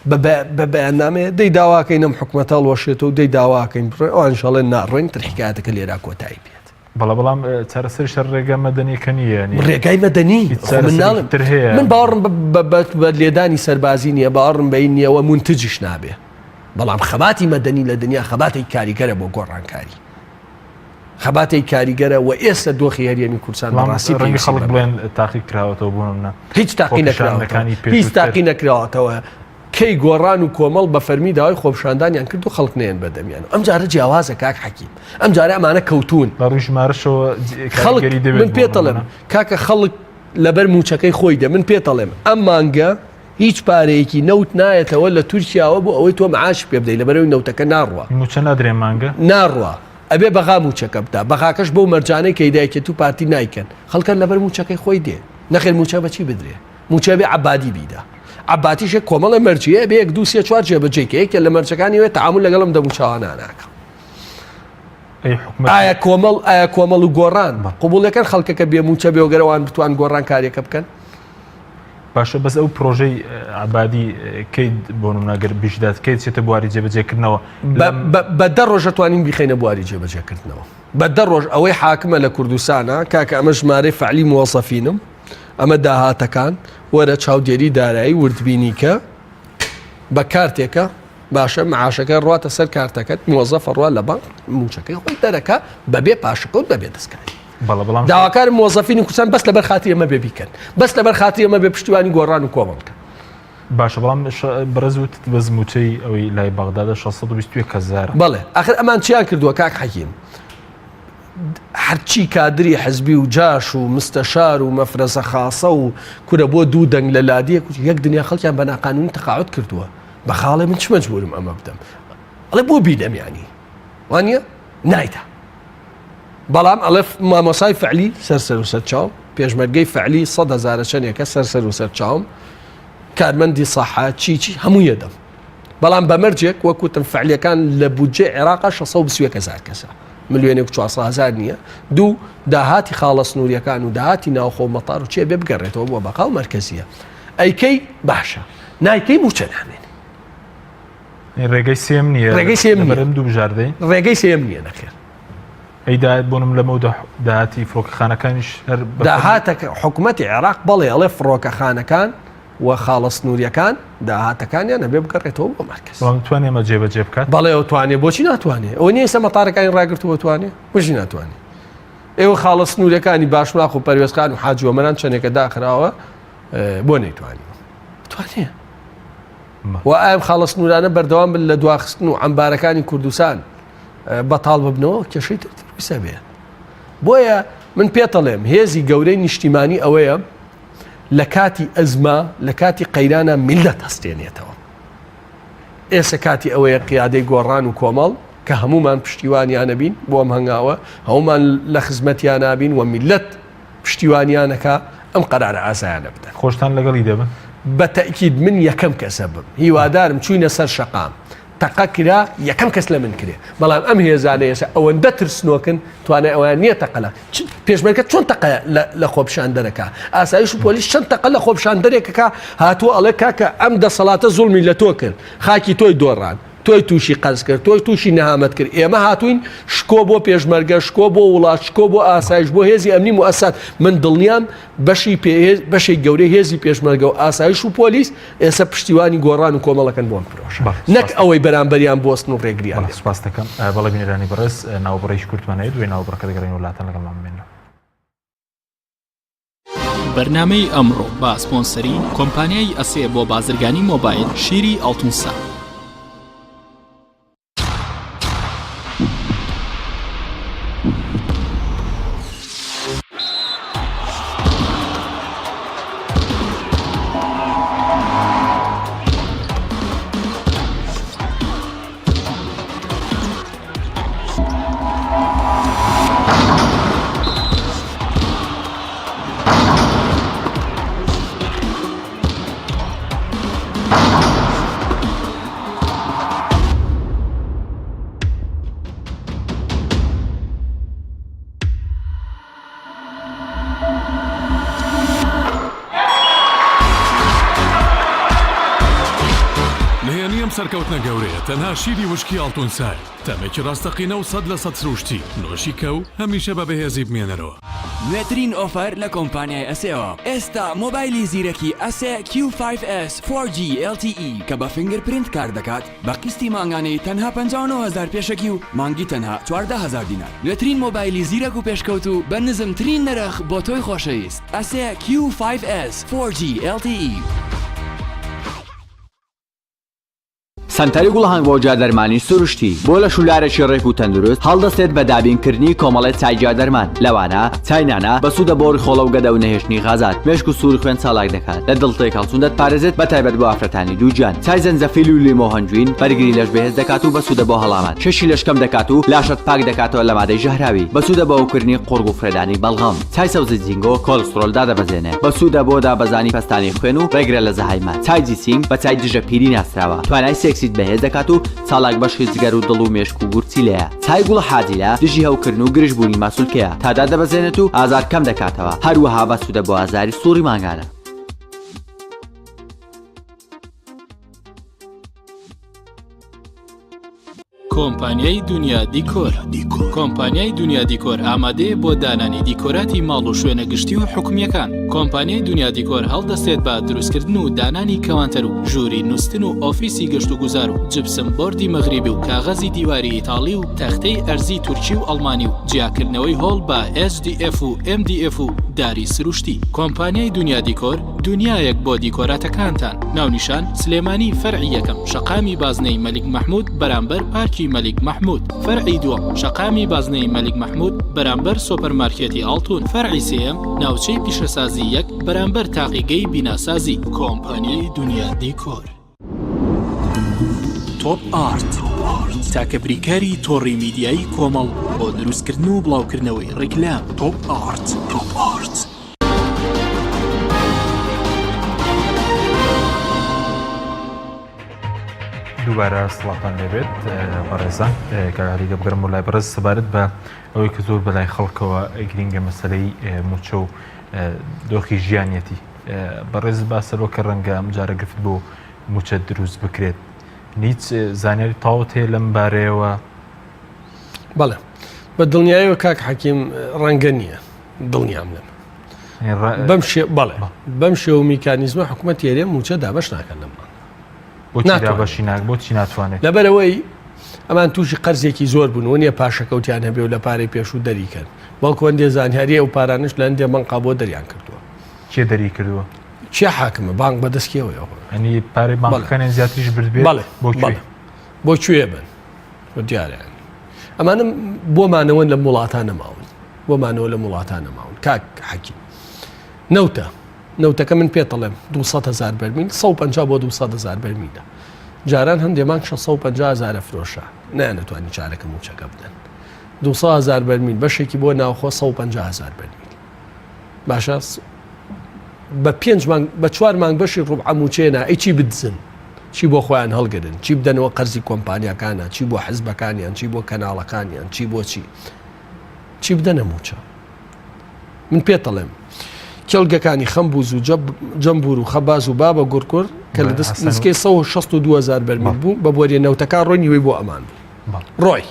C: بە بە بەیاننامەیە دەی داواکەین ئەم حکومەتە هەڵوەشێتەوە و دەی داواکەین بڕۆین ئەوانیش ئەڵێن ناڕۆین تر حیکایەتەکە لێرا کۆتایی پێت.
A: بەڵێ بەڵام چارەسەریش هەر ڕێگا مەدەنیەکە نییە یانی
C: ڕێگای مەدەنی
A: هیچ
C: خۆ من
A: چارەسەرێکی
C: ناڵێم
A: تر هەیە
C: من باوەڕم بە بە بە بە لێدانی سەربازی نییە باوەڕم بە این نییە و مونتجیش نابێ. بەڵام خەباتی مەدەنی لە دنیا خەباتێکی کاریگەرە بۆ گۆڕانکاری. خەباتێکی کاریگەرە و ئێستا دۆخی هەرێمی کوردستان
A: بەڵام
C: بەڕاستی
A: ڕەنگە
C: پێویستی
A: خەڵک
C: بەمە.
A: بڵێن تاقی کراوەتەوە بۆ نمونە
C: هیچ تاقی نەکراوەتەوە
A: خۆپیشاندەکانی
C: هیچ
A: پێشووتر
C: تاقی نەکراوەتەوە کەی گۆڕان و کۆمەڵ بە فەرمی داوای خۆپیشاندانیان کرد و خەڵک نەیەن بەدەمیان ئەم جارە جیاوازە کاک حەکیم ئەم جارە ئەمانە کەوتوون
A: لە ڕووی ژمارەشەوە
C: خەڵک
A: کاریگەری دەبێت
C: من
A: بۆ
C: پێتەڵێم
A: نمونە
C: کاکە خەڵک لەبەر موچەکەی خۆی دە من پێتەڵێم ئەم مانگە هیچ پارەیەکی نەوت نایەتەوە لە تورکیاوە بۆ ئەوەی تۆ معاشی پێ بدەی لەبەرئەوەی نەوتەکە ناڕوا.
A: موچە نادرێ مانگە؟
C: ناڕوا ئەبێ بەغا موچەکە بدا بەغاکەش بەو مەرجانەی کە یەکێتی و پارتی نایکەن خەڵک هەر لەبەر موچەکەی خۆی دێ نەخێر موچە بەچی بدرێ موچە بێ عەبادی بیدا عەباتیش یەک کۆمەڵێ مەرجی هەیە بێ یەک دوو سێ چوار جێبەجێی کە یەکێ لە مەرجەکانی ئەوەیە تەعامول لەگەڵ ئەم دەموچاوانە ناکا.
A: ئەی حکومەتی
C: ئایا کۆمەڵ ئایا کۆمەڵ و گۆڕان قبوڵەکەن خەڵکەکە بێ موچە بێ و گەر ئەوان بتوان گۆڕانکاریەکە بکەن؟
A: باشە بەس ئەو پرۆژەی عبادی کەی بۆ نمونە گەر بیشدات کەی چێتە بواری جێبەجێکردنەوە
C: بە دە ڕۆژ توانین بیخینە بواری جێبەجێکردنەوە بە دە ڕۆژ ئەوەی حاکمە لە کوردستانە کاکە ئەمە ژمارەی فعلی موەزەفینم ئەمە داهاتەکان وەرە چاودێری دارایی وردبینی کە بە کارتێکە باشە معاشەکە ڕاتە سەر کارتەکەت موەزەفە ڕوا لە بانک موچەکەی خۆی دەرەکە بەبێ پاشەکەوت بەبێ دەستکاری
A: بەڵێ بەڵام
C: داواکارم مۆزەفینی کوردستان بەس لەبەر خاتری ئەمە بێ بیکەن بەس لەبەر خاتری ئەمە بێ پشتیوانی گۆڕان و کۆمەڵ بکەن.
A: باشە بەڵام بەڕێز وتت بەس مووچەی ئەوەی لای بەغدادە 621 هەزارە.
C: بەڵێ ئاخر ئەمان چیان کردووە کاک حەکیم هەرچی کادری حزبی و جاش و مستەشار و مەفرەزە خاسە و کورە بۆ دوو دەنگ لە لادیەک و یەک دنیا خەڵکیان بە ناقانونی تەقاعد کردووە بە خاڵێ من چ مەجبورم ئەمە بدەم ئەڵێ بۆ بیدەم یانی وانە نایدا بەڵام ئەڵێ مامۆسای فعلی سەر سەر و سەر چاوم پێشمەرگەی فعلی سە هەزارە چەندێکە سەر سەر و سەر چاوم کارمەندی سەحا چی چی هەموو یەدەم بەڵام بە مەرجێک وەکوتم فعلیەکان لە بودجێ عێراقا 621 هزار کەسە ملیۆنێک و 400 هزار نییە دوو داهاتی خاڵە سنووریەکان و داهاتی ناوخۆ مەتار و چێ بێ بگەڕێتەوە بۆ بەقا و مەرکەزیە ئەیکەی باشە نایکەی موچە نامێنێ
A: ڕێگەی سێم نییە
C: ڕێگەی سێم نییە
A: دوو بژاردەی
C: ڕێگەی سێم نییە نەخێر
A: ئەی داهات بۆنم لەمەو داهاتی فڕۆکەخانەکانیش هەر بە فەرمی-
C: داهاتەکە حکومەتی عێراق بەڵێ ئەڵێ فڕۆکەخانەکان و خاڵە سنووریەکان داهاتەکانیان ئەبێ بگەڕێتەوە بۆ مەرکەز.
A: بەڵام توانێ ئەمە جێبەجێ بکات؟
C: بەڵێ ئەو توانێ بۆچی ناتوانێ؟ ئەوە نییە ئێستا مەتارەکانی ڕاگرتووە توانێ؟ بۆچی ناتوانێ؟ ئێوە خاڵە سنووریەکانی باشماخ و پەروێزخان و حاجی ئۆمەران چەندێکە داخراوە بۆ نەیتوانیوە؟ توانێ. و ئایا ئەم خاڵە سنوورانە بەردەوام بن لە دواخستن و عەمبارەکانی کوردستان بەتاڵ ببنەوە کێشەی تر دروستە بێت بۆیە من پێتەڵێم هێزی گەورەی نیشتیمانی ئەوەیە لە کاتی ئەزما لە کاتی قەیرانە میلەت هەستێنێتەوە ئێستا کاتی ئەوەیە قیادەی گۆڕان و کۆمەڵ کە هەمومان پشتیوانیانە بین بۆ ئەم هەنگاوە هەمومان لە خزمەتیانابین و میلەت پشتیوانیانەکە ئەم قەرارە ئازایانە بدەن.
A: خۆشتان لەگەڵی دەبن؟
C: بە تەئکید من یەکەم کەسە بم هیوادارم چوینە سەر شەقام. تەقە کرا یەکەم کەس لە من کرێ بەڵام ئەم هێزانە ئێستا ئەوەندە ترسنۆکن توانای ئەویان نییە تەقە لە پێشمەرگە چۆن تەقە لە خۆپیشاندەرەکە ئاسایش و پۆلیس چەند تەقە لە خۆپیشاندەرێکەکە هاتووە ئەڵێ کاکە ئەم دەسەڵاتە زوڵمی لە تۆ کرد خاکی تۆی دۆڕان تۆی تووشی قەرز کرد تۆی تووشی نەهامەت کرد ئێمە هاتوین شکۆ بۆ پێشمەرگە شکۆ بۆ وڵات شکۆ بۆ ئاسایش بۆ هێزی ئەمنی موئەسسات من دڵنیام بەشی بەشێک گەورەی هێزی پێشمەرگە و ئاسایش و پۆلیس ئێستا پشتیوانی گۆڕان و کۆمەڵەکەن بۆ ئەم پرۆژە نەک ئەوەی بەرامبەریان بوەستن و ڕێگریان لێ
A: سپاس دەکەم بەڵێ بینەرانی بەڕێز ناوبڕێکی کورتمان هەیە دوای ناوبڕەکە دەگەڕێینەوە لاتان لەگەڵمان بمێنەوە.
B: بەرنامەی ئەمڕۆ بە سپۆنسەری کۆمپانیای ئەسێ بۆ بازرگانی مۆبایل شیری ئەڵتونسا.
D: نهێنی ئەم سەرکەوتنە گەورەیە تەنها شیری وشکی ئاڵتون سایە، تامێکی ڕاستەقینە و 100% سروشتی، نۆشی کە و هەمیشە بە بەهێزی بمێنەرەوە.
E: نوێترین offer لە کۆمپانیای ئەسێوە ئێستا مۆبایلی زیرەکی ئەسێ کیو فایڤ ئێس فۆر جی ئێڵ تی ئی کە بە fingerprint کار دەکات بە قیستی مانگانەی تەنها 59 هەزار پێشەکی و مانگی تەنها 14 هەزار دینار نوێترین مۆبایلی زیرەک و پێشکەوتوو بە نزمترین نرخ بۆ تۆی خۆشەویست ئەسێ کیو فایڤ ئێس فۆر جی ئێڵ تی ئی.
F: سەنتەری گوڵهەنگ بۆ گیادەرمانی سروشتی بۆ لەش و لارێکی ڕێک و تەندروست هەڵدەستێت بە دابینکردنی کۆمەڵێ چای گیادەرمان لەوانە چای نانا بەسوودە بۆ ڕیخۆڵە و گەدە و نەهێشتنی غازات مێشک و سووری خوێن چالاک دەکات لە دڵ تێکهەڵچوون دەتپارێزێت بە تایبەت بۆ ئافرەتانی دووگیان چای زەنجەفیل و لیمۆ هەنجوین بەرگری لەش بەهێز دەکات و بەسوودە بۆ هەڵامەت کێشی لەش کەم دەکات و لاشەت پاک دەکاتەوە لە مادەی ژەهراوی بەسوودە بۆ هەوکردنی قوڕگ و فرێدانی بەڵغەم. چای سەوزی جینگۆ کۆلسترۆل دادەبەزێنێ، بەسوودە بۆ دابەزانی پەستانی خوێن و ڕێگرە لە زەهایمەر. چای جیسینگ بە چای دژە پیری ناسراوە، توانای سێکسیت بەهێز دەکات و چالاک بەشی جگەر و دڵ و مێشک و گورچیلەیە. چای گوڵە حاجیلە دژی هەوکردن و گرژبوونی ماسولکەیە تا دادەبەزێنێت و ئازار کەم دەکاتەوە، هەروەها بەسوودە بۆ ئازاری سوڕی مانگانە.
B: کۆمپانیای دونیا دیکۆر کۆمپانیای دونیا دیکۆر ئامادەیە بۆ دانانی دیکۆراتی ماڵ و شوێنە گشتی و حکومییەکان. کۆمپانیای دونیا دیکۆر هەڵدەستێت بە دروستکردن و دانانی کەوانتەر و ژووری نوستن و ئۆفیسی گەشتوگوزار و جپسم بۆردی مەغریبی و کاغەزی دیواری ئیتاڵی و تەختەی ئەرزی تورکی و ئەڵمانی و جیاکردنەوەی هۆڵ بە HDF و MDF و داری سروشتی. کۆمپانیای دونیا دیکۆر دونیایەک بۆ دیکۆراتەکانتان. ناونیشان، سلێمانی فەرعی یەکەم، شەقامی بازنەی مەلیک مەحمود بەرامبەر پارکی مەلیک مەحمود. فەرعی دووەم، شەقامی بازنەی مەلیک مەحمود بەرامبەر سۆپەرمارکێتی ئاڵتون. فەرعی سێیەم، ناوچەی پیشەسازی یەک بەرامبەر تاقیگەی بیناسازی. کۆمپانیای دونیا دیکۆر. تۆپ ئارت تاکە بریکاری تۆڕی میدیایی کۆمەڵ بۆ دروستکردن و بڵاوکردنەوەی ڕیکلام تۆپ ئارت. تۆپ ئارت.
A: دووبارە سڵاتان لێبێت بەڕێزان کاک عەلی دەبگەڕم بۆ لای بەڕێز سەبارەت بە ئەوەی کە زۆر بەلای خەڵکەوە گرینگە مەسەلەی موچە و دۆخی ژیانیەتی بەڕێز باسەرەوە کە ڕەنگە ئەم جارە گرفت بۆ موچە دروست بکرێت هیچ زانیاری تەواوت هەیە لەم بارەیەوە؟
C: بەڵێ بە دڵنیایەوە کاک حەکیم ڕەنگە نییە دڵنیام لەم بەم شێ بەڵێ بەم شێوە میکانیزمە حکوومەت هەرێم موچە دابەش ناکەن لەم
A: بەشی ناک بۆچی ناتوانێت
C: لەبەرەوەی ئەمان تووشی قەرزێکی زۆر بوون و نیە پاشەکەوتیان هەبێ و لە پارەی پێشوو دەریکەن بەڵکو هەندێ زانیاری ئەو پارانش لە هەندێ بەنقا بۆ دەریان کردووە
A: کێ دەری کردووە؟
C: کێ حاکمە بانک بەدەست کێوەیە
A: ئەنی پارەی بانکەکانیان زیاتریش بردبێت
C: بەڵێ
A: بۆ کوێ؟
C: بۆ کوێ بن دیارە ئەمانە بۆ مانەوەن لە وڵاتان نەماون بۆ مانەوە لە وڵاتان نەماون کاک حەکیم نەوتە نەوتەکە من پێتەڵێم 200 هزار بەرمیل 150 بۆ 200 هزار بەرمیلە جاران هەندێ مانگ 650 هزارە فرۆشە نانەتوانی چارەکە موچەکە بدەن 200 هزار بەرمیل بەشێکی بۆ ناوخۆ 150 هزار بەرمیل باشە بە پێنج مانگ بە چوار مانگ بەشی ڕوبعە موچەیە نا ئەی چی بدزن؟ چی بۆ خۆیان هەڵگرن، چی بدەنەوە قەرزی کۆمپانیاکانە، چی بۆ حزبەکانیان، چی بۆ کەناڵەکانیان، چی بۆ چی، چی بدەنە مووچە. من پێتەڵێم کێڵگەکانی خەمبوز و جەمبور و خەباز و بابە گوڕگوڕ کە لە دەست نزیکەی 162 هزار بەرمیل بوو بە بۆریە نەوتەکان ڕۆی نیوەی بۆ ئەمان بوو ڕۆی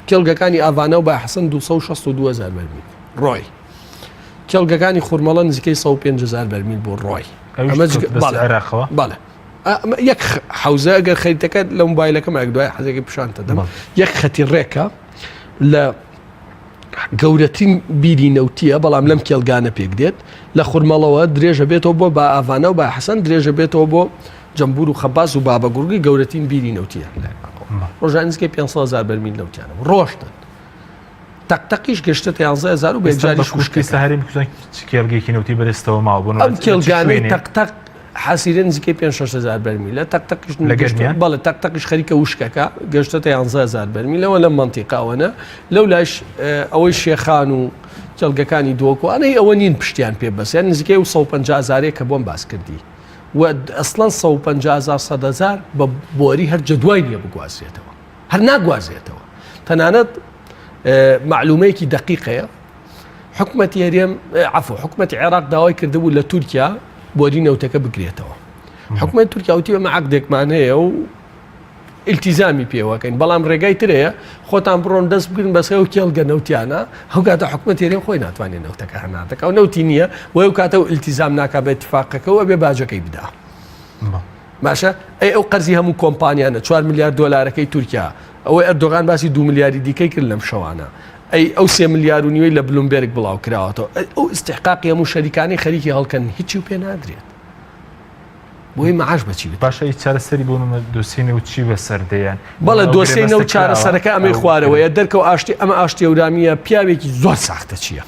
C: کێڵگەکانی ئاڤانە و با حەسەن 262 هزار بەرمیل ڕۆی کێڵگەکانی خورمەڵە نزیکەی 105 هزار بەرمیل بوو ڕۆی
A: ئەمە عێراقەوە
C: بەڵێ یەک حوزە ئەگەر خەریتەکە لە موبایلەکەم ئەک دوای حەزێکی پیشانتە دەم یەک خەتی ڕێکە لە گەورەترین بیری نەوتیە بەڵام لەم کێڵگانە پێک دێت لە خورمەڵەوە درێژە بێتەوە بۆ با ئاڤانە و با حەسەن درێژە بێتەوە بۆ جەمبور و خەباز و بابە گوڕگی گەورەترین بیری نەوتیە ڕۆژان نزیکەی 500 هزار بەرمیل نەوتیانە ڕۆشتن تەقتەقیش گەشتە 11 هزار و بێجاریش
A: کوشکی سەهرێمی کوردستان چ کێڵگەیەکی نەوتی بەدەستەوە ماوە بۆ
C: ئەم کێڵگانەی تەقتەق حەسیرە نزیکەی پێنج شەش هەزار بەرمیلە تەق تەقیش
A: لە گەرمیان؟
C: بەڵێ تەق تەقیش خەریکە وشکەکە گەشتەتە یانزە هەزار بەرمیلەوە لەم مەنتیقاوەنە لەو لایش ئەوەی شێخان و کێڵگەکانی دۆکوانەی ئەوە نین پشتیان پێ بەسیان نزیکەی و 150 هەزارێک کە بۆم باس کردی و ئەسڵەن 150 هەزار 100 هەزار بە بۆری هەر جەدوای نییە بگوازرێتەوە هەر ناگوازرێتەوە تەنانەت معلومەیەکی دقیقەیە حکومەتی هەرێم عەفو حکومەتی عێراق داوای کردبوو لە تورکیا بۆری نەوتەکە بگرێتەوە حکومەت تورکیا وتی ئەمە عەقدێکمان هەیە و التیزامی پێوەکەین بەڵام ڕێگای ترەیە خۆتان بڕۆن دەست بگرن بەسەر و کێڵگە نەوتیانە ئەو کاتە حکومەت هەرێم خۆی ناتوانێت نەوتەکە هەناردەکە و نەوتی نییە بۆ ئەو کاتە و التیزام ناکا بە اتفاقەکە و ئەبێ باجەکەی بدا. باشە ئەی ئەو قەرزی هەموو کۆمپانیانە چوار ملیار دۆلارەکەی تورکیا ئەوەی ئەردۆغان باسی دو ملیاری دیکەی کرد لەم شەوانە ئەی ئەو سێ ملیار و نیوەی لە بلومبێرگ بڵاو کراوەتەوە ئەی ئەو ئیستحقاقی هەموو شەریکانی خەریکی هەڵکەن هیچی و پێ نادرێت بۆی معاش بەچی بێت
A: باشە ئی چارەسەری بۆ نمونە دۆسیەی نەوت چی بەسەر دێیان
C: بەڵێ دۆسیەی نەوت چارەسەرەکە ئەمەی خوارەوەیە دەرکەوت ئاشتی ئەمە ئاشتی هەورامییە پیاوێکی زۆر ساختەچییە.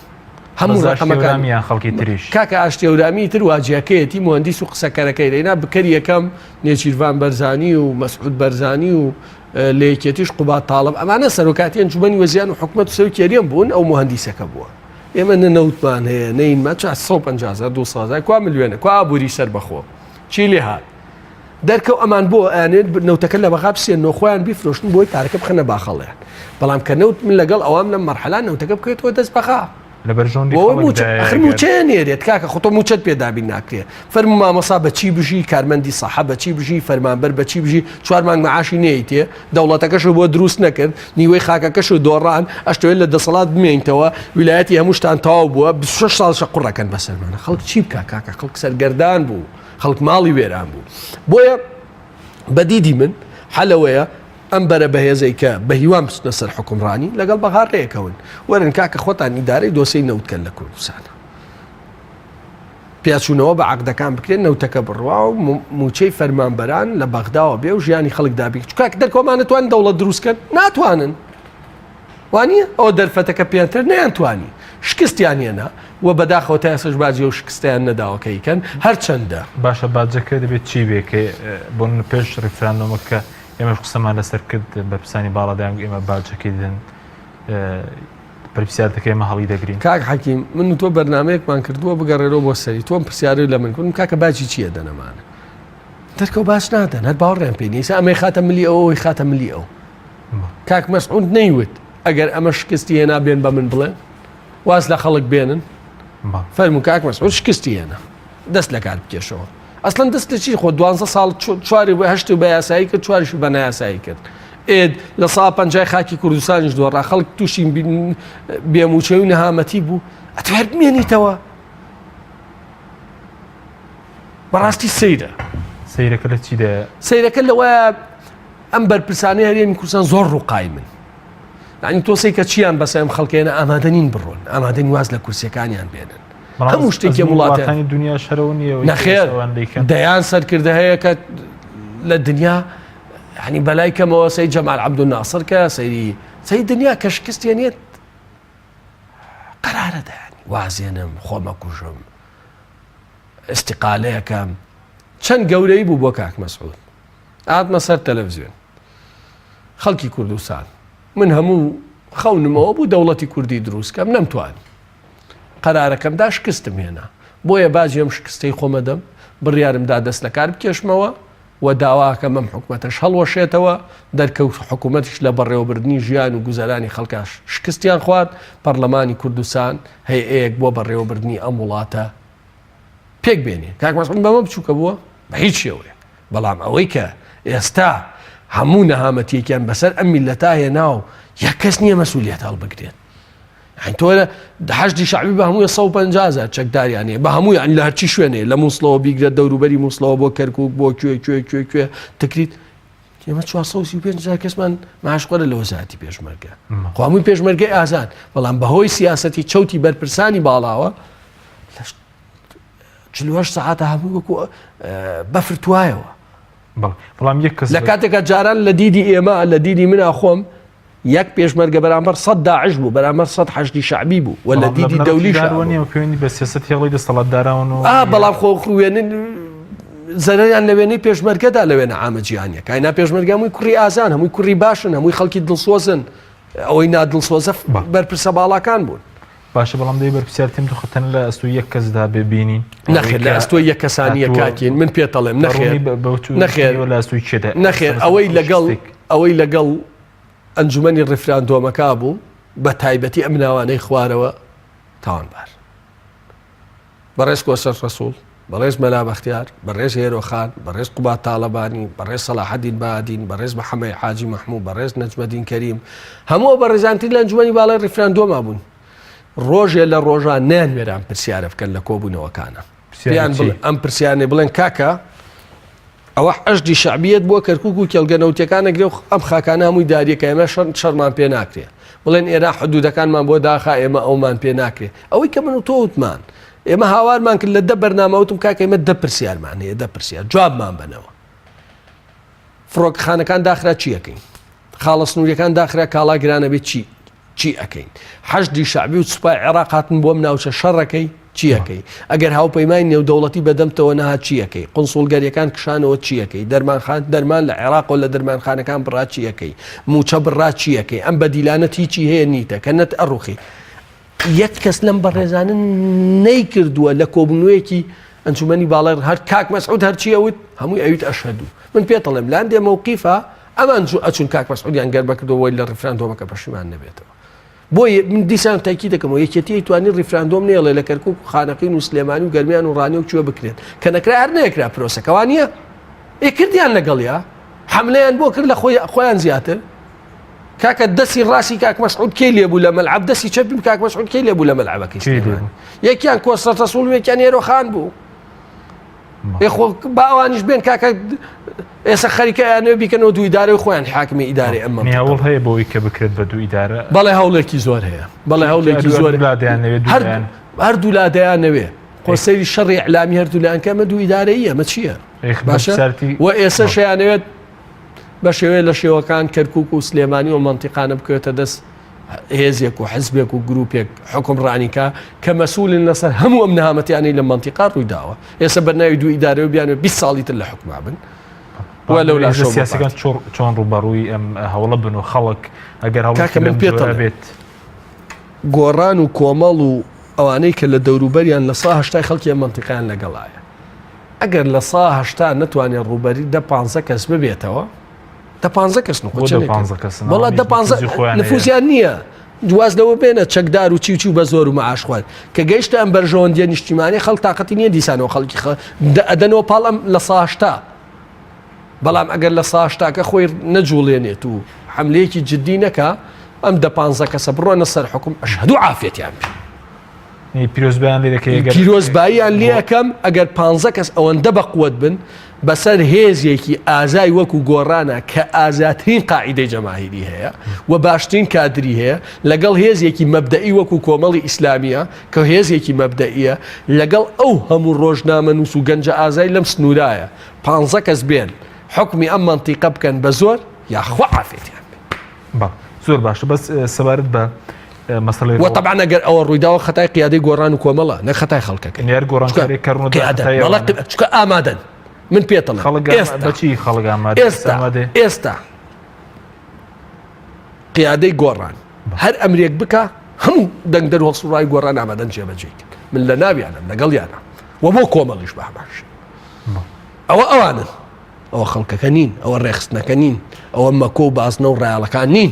C: هەموو ڕەقەمەکان
A: یان خەڵکی تریش
C: کاکە ئاشتی هەورامی تر واجیەکەیەتی مهندیس و قسەکەرەکەی لەینا بکەر یەکەم نێچیرڤان بەرزانی و مەسعود بەرزانی و لە یەکێتیش قوباد تاڵب ئەمانە سەرۆکاتی ئەنجومەنی وەزیران و حکومەت و سەرۆکی هەرێم بوون ئەو مهندیسەکە بووە ئێمە نە نەوتمان هەیە نەینمان 450 هزار 200 هزار کوا ملیۆنە کوا ئابووری سەربەخۆ چی لێ هات دەرکەو ئەمان بۆ ئەیانێت نەوتەکە لە بەغا بسێنەوە خۆیان بیفرۆشن بۆی پارەکە بخەنە باخەڵیان بەڵام کە نەوت من لەگەڵ ئەوام لەم مەرحەلا نەوتەکە بکەوێتەوە دەست بەغا
A: لە بەرژەوەندی
C: بۆ
A: خەڵک
C: موچە
A: دایە
C: ئەخر
A: گەر
C: موچەیە نێرێت کاکە خۆ تۆ موچەت پێ دابین ناکرێ فەرموو مامۆسا بە چی بژی کارمەندی سەحە بە چی بژی فەرمانبەر بە چی بژی چوار مانگ معاشی نەیتێ دەوڵەتەکەشت بۆ دروست نەکرد نیوەی خاکەکەشت دۆڕان ئەشتەوێت لە دەسەڵات بمێنیتەوە ویلایەتی هەمووشتان تەواو بووە 26 ساڵشە قوڕەکەن بەسەرمانە خەڵک چی بکا کاکە خەڵک سەرگەردان بوو خەڵک ماڵی وێران بوو بۆیە بە دیدی من حەلەوەیە ئەم بەرە بەهێزەی کە بە هیوام بچنە سەر حوکمڕانی لەگەڵ بەغا ڕێکەون وەرن کاکە خۆتان ئیدارەی دۆسێی نەوت کەن لە کوردستان پیاچوونەوە بە عەقدەکان بکرێن نەوتەکە بڕوا و موچەی فەرمانبەران لە بەغداوە بێ و ژیانی خەڵک دابین چکاک دەرکۆمانە توان دەوڵەت دروستکەن ناتوانن وانیە ئەوە دەرفەتەکە پێتر نەیانتوانی شکستیان هێنا و بەداخەوە تا ئێستاش باجی ئەو شکستەیان نەداوە کە ئیکەن هەرچەندە.
A: باشە باجەکە دەبێت چی بێ کە بۆ نمونە پێش ڕیفراندۆمەکە ئێمەش قسەمان لەسەر کرد بەرپرسانی باڵا دەیان ئێمە باجەکەی دەدەن پرسیار دەکەی ئێمە هەڵی دەگرین.
C: کاک حەکیم من و تۆ بەرنامەیەکمان کردووە بگەڕێرەوە بۆ سەری تۆم پرسیارەی لە من کردم کاکە باجی چییە دەنەمانە دەرکەوت باج نادەن هەر باوەڕیان پێ نییە ئێستا ئەمەی خاتە ملی ئەو ئەوەی خاتە ملی ئەو کاک مەسعود نەیوت ئەگەر ئەمە شکستی هێنا بێن بە من بڵێن واز لە خەڵک بێنن فەرموو کاک مەسعود شکستی هێنا دەست لە کار بکێشەوە ئەسڵەن دەست لە چی خۆ دوانزە ساڵ چواری بە هەشت و بە یاسایی کرد چواریش بە نایاسایی کرد ئێد لە سا پەنجای خاکی کوردستانیش دۆڕا خەڵک تووشی بێموچەی و نەهامەتی بوو ئەتوێت بمێنیتەوە بەڕاستی سەیرە
A: سەیرەکە لە چیدا
C: سەیرەکە لەوە ئەم بەرپرسانەی هەرێمی کوردستان زۆر ڕووقایمن یعنی تۆ سەیکە چیان بەسە ئەم خەڵکێنە ئامادە نین بڕۆن ئامادەن واز لە کورسیەکانیان بێنن هەموو شتێکی
A: وڵاتانی دنیا شەرەوە نییە
C: نەخێر دەیان سەرکردە هەیە کە لە دنیا هەنی بەلای کەمەوە سەی جەمال عەبدولناسر کە سەیری سەی دنیا کە شکستێنێت قەرارە دەیانی وازێنم خۆمەکوژم ئیستیقالەیەکەم چەند گەورەی بوو بۆ کاک مەسعود هاتمە سەر تەلەفزیۆن خەڵکی کوردستان من هەموو خەونمەوە بوو دەوڵەتی کوردی دروستکەم نەمتوانی قەرارەکەمدا شکستم هێنا بۆیە باجی ئەم شکستەی خۆمەدەم بڕیارم دا دەست لە کار بکێشمەوە. و داواکەم ئەم حکومەتەش هەڵوەشێتەوە، دەرکەوت حکومەتیش لە بەڕێوەبردنی ژیان و گوزەرانی خەڵکاش شکستیان خوارد، پەڕلەمانی کوردستان هەیئەیەک بۆ بەڕێوەبردنی ئەم وڵاتە پێک بێنێ. کاک مەسعود بەمە بچووکە بووە؟ بە هیچ شێوەیەک. بەڵام ئەوەی کە ئێستا هەموو نەهامەتیەکیان بەسەر ئەم میللەتا هێنا و یەک کەس نییە مەسئولیەت هەڵبگرێت. یانی تۆ حەشدی شەعبی بە هەمووی 150 هەزار چەکداریان هەیە بە هەموو یانی لە هەرچی شوێنێ لە مووسڵەوە بیگرە دەوروبەری مووسڵەوە بۆ کەرکوک بۆ کوێ کوێ کوێ کوێ تکریت ئێمە 435 هەزار کەسمان معاش خۆرە لە وەزارەتی پێشمەرگە خۆ هەمووی پێشمەرگەی ئازان بەڵام بەهۆی سیاسەتی چەوتی بەرپرسانی باڵاوە لە 48 سەعاتە هەموو وەکو بەفر توایەوە
A: بەڵام یەک کەس
C: لە کاتێکا جاران لە دیدی ئێمە لە دیدی منا خۆم یەک پێشمەرگە بەرامبەر سەد داعش بوو بەرامبەر سەد حەشدی شەعبی بوو و لە دیدی دەولیش
A: نیە پەیوەندی بە سیاسەت هێڵی دەسەڵاتداران و
C: ئا بەڵام خۆ وێنن زەرەریان لە وێنەی پێشمەرگەدا لە وێنە عامە جیهانیەکە ئاینا پێشمەرگە هەمووی کوڕی ئازان هەمووی کوڕی باشن هەمووی خەڵکی دڵسۆزن ئەوەی نادڵسۆزە بەرپرسە باڵاکان بوون.
A: باشە بەڵام دەی بەرپرسیارتیم دۆخە تەنها لە ئەستۆی یەک کەسدا بێ بینین
C: نەخێر لە ئەستۆی یەک کەسانیە کاکین من پێتەڵێم نەخێر نەخێر
A: لە ئەستۆی کێدا
C: نەخێر ئەوەی لەگەڵ ئەوەی لەگەڵ ئەنجومەنی ڕیفراندۆمەکە بوو بە تایبەتی ئەم ناوانەی خوارەوە تاوانبار بەڕێز کۆسرەت ڕەسوڵ، بەڕێز مەلا بەختیار، بەڕێز هێرۆ خان، بەڕێز قوباد تاڵەبانی، بەڕێز سەڵاحەدین بەهادین، بەڕێز محەمەی حاجی مەحموو، بەڕێز نەجمەدین کەریم، هەموو ئەو بەڕێزانتر لە ئەنجومەنی باڵای ڕیفراندۆما بوون. ڕۆژێ لە ڕۆژان نەیانوێرا ئەم پرسیارە بکەن لە کۆبوونەوەکانە. پێیان بڵێ ئەم پرسیارەی بڵێن کاکە ئەوە حەشدی شەعبیەت بۆ کەرکوک و کێڵگە نەوتیەکان ئەگرێ و ئەم خاکانە هەمووی داریە کە ئێمە شەڕمان پێ ناکرێ بڵێن ئێران حدودەکانمان بۆ داخا ئێمە ئەومان پێ ناکرێ ئەوەی کە من و تۆ وتمان ئێمە هاوارمان کرد لە دە بەرنامە وتم کاکە ئێمە دە پرسیارمان هەیە دە پرسیار جوابمان بەنەوە فڕۆکەخانەکان داخرا چی ئەکەین خاڵە سنووریەکان داخرا کاڵا گرانە بێت چی چی ئەکەین؟ حەشدی شەعبی و سوپای عێراق هاتن بۆ ئەم ناوچە شەڕەکەی چی ئەکەی؟ ئەگەر هاوپەیمانی نێودەوڵەتی بەدەمتەوە نەهات چی ئەکەی؟ قونسوڵگەریەکان کشانەوە چی ئەکەی؟ دەرمانخان دەرمان لە عێراقەوە لە دەرمانخانەکان بڕا چی ئەکەی؟ موچە بڕا چی ئەکەی؟ ئەم بەدیلانەت هیچی هەیە نیتە کە نەت ئەڕوخی. یەک کەس لەم بەڕێزانە نەیکردووە لە کۆبوونەوەیەکی ئەنجومەنی باڵای هەر کاک مەسعود هەرچی ئەوت هەمووی ئەویت ئەشهەدوو من پێتەڵێم لاندێ مەوقیفە ئەمان جوو ئەچون کاک مەسعودیان گەر بەکردەوە وەی لە ڕیفراندۆمەکە پەشیمان نەبێتەوە بۆیە من دیسان تاکی دەکەمەوە یەکێتی توانی ڕیفراندۆم نێڵێ لە کەرکک و خانەقین و سلێمانی و گەرمیان و ڕانی و کوێ بکرێت کە نەکرا هەر نەکرا پرۆسەکەوە نییە ئێ کردیان لەگەڵیا حملەیان بۆ کرد لە خۆی خۆیان زیاتر کاکە دەستی ڕاستی کاک مەسعود کێ لێبوو لە مەلعب دەستی چەپی کاک مەسعود کێ لێبوو لە مەلعبەکەی یەکیان کۆسرەت ڕەسوڵ و یەکیان هێرۆ خان بوو ئێ خۆ با ئەوانیش بێن کاکە ئێستا خەریکە ئەیانەوێ بیکەنەوە دوو ئیدارەی خۆیان حاکمی ئیدارەی ئەم مەنتیقە
A: هەوڵ هەیە بۆی کە بکرێت بە دوو ئیدارە
C: بەڵێ هەوڵێکی زۆر هەیە بەڵێ هەوڵێکی زۆر
A: لا دەیانەوێت دوو
C: هەر
A: لایەن.
C: هەردوو لا دەیانەوێ خۆ سەیری شەڕی ئیعلامی هەردوو لایەن کە ئەمە دوو ئیدارەییە ئەمە چییە
A: ئێخ،
C: باشە
A: بەرپرسیارێتی
C: و ئێستا شەیانەوێت بە شێوەیە لە شێوەکان کەرکک و سلێمانی و مەنتیقانە بکەوێتە دەست هێزێک و حزبێک و گروپێک حوکمڕانی کا کە مەسولن لەسەر هەموو ئەم نەهامەتیانەی لە مەنتیقا ڕووی داوە ئێستا بەرناوی دوو ئیدارەوە بیانوێ 20 ساڵی تر لە حوکما بن و لەو لاشەوە بۆ
A: سیاسەکان
C: پارتی.
A: چۆن ڕووبەڕووی ئەم هەوڵە بن و خەڵک ئەگەر هەوڵێکی
C: کاکە من
A: لەم
C: پێت
A: جۆرە
C: دەڵێم.
A: بێت
C: گۆڕان و کۆمەڵ و ئەوانەی کە لە دەوروبەریان لە سا هەشتای خەڵکی ئەم مەنتیقەیان لەگەڵایە ئەگەر لە سا هەشتا نەتوانێت ڕووبەری دە پانزە کەس ببێتەوە دە پانزە کەسن خۆ
A: بۆ دە
C: چەندێک
A: پانزە کەسن؟
C: وەڵا
A: ئەوانیش
C: دە پانزە
A: نفوزی خۆیان هەیە.
C: نفوزیان نییە واز لەوە بێنە چەکدار و چی و چی و بە زۆر و معاش خوارد کە گەیشتە ئەم بەرژەوەندیە نیشتیمانی خەڵک تاقەتی نییە دیسانەوە خەڵکی خە دە ئەدەنەوە پاڵ ئەم لە ساشتا بەڵام ئەگەر لە ساشتاکە خۆی نەجوڵێنێت و حملەیەکی جدی نەکا ئەم دە پانزە کەسە بڕۆنە سەر حکوم ئەشهدو عافیەتیان بێ.
A: پیرۆزبایان لێ دەکەی ئەگەر
C: پیرۆزباییان لێ ئەکەم ئەگەر پانزە کەس ئەوەندە بەقوەت بن بەسەر هێزێکی ئازای وەکو گۆڕانە کە ئازاترین قاعیدەی جەماهیری هەیە و باشترین کادری هەیە لەگەڵ هێزێکی مەبدەئی وەکو کۆمەڵی ئیسلامیە کە هێزێکی مەبدەئیە لەگەڵ ئەو هەموو ڕۆژنامەنووس و گەنجە ئازای لەم سنوورایە پانزە کەس بێن حوکمی ئەم مەنتیقە بکەن بە زۆر یاخوا عافێتیان بێ.
A: بەڵێ زۆر باشە بەس سەبارەت بە مەسەلەی
C: وە تەبعەن ئەگەر ئەوە ڕوویداوە خەتای قیادەی گۆڕان و کۆمەڵە نەک خەتای خەڵکەکەی
A: نێر گۆڕانکاریەک کە ڕوونەدا
C: قیادە
A: خەتای
C: بەڵێ
A: ئەوانە.
C: چونکە ئامادەن من پێتەڵێم
A: خەڵک
C: ئێستا
A: بەچی خەڵک ئامادە
C: ئێستا
A: ئامادەیە؟
C: ئێستا قیادەی گۆڕان هەر ئەمرێک بکە هەموو دەنگدەر و هەڵسوڕای گۆڕان ئامادەن جێبەجێی کرد من لە ناویانم لەگەڵیانە و بۆ کۆمەڵیش بە هەمان شێوە ئەوە ئەوانن. ئەوە خەڵکەکە نین، ئەوە ڕێکخستنەکە نین، ئەوە مەکۆ و بازنە و ڕایەڵەکان نین.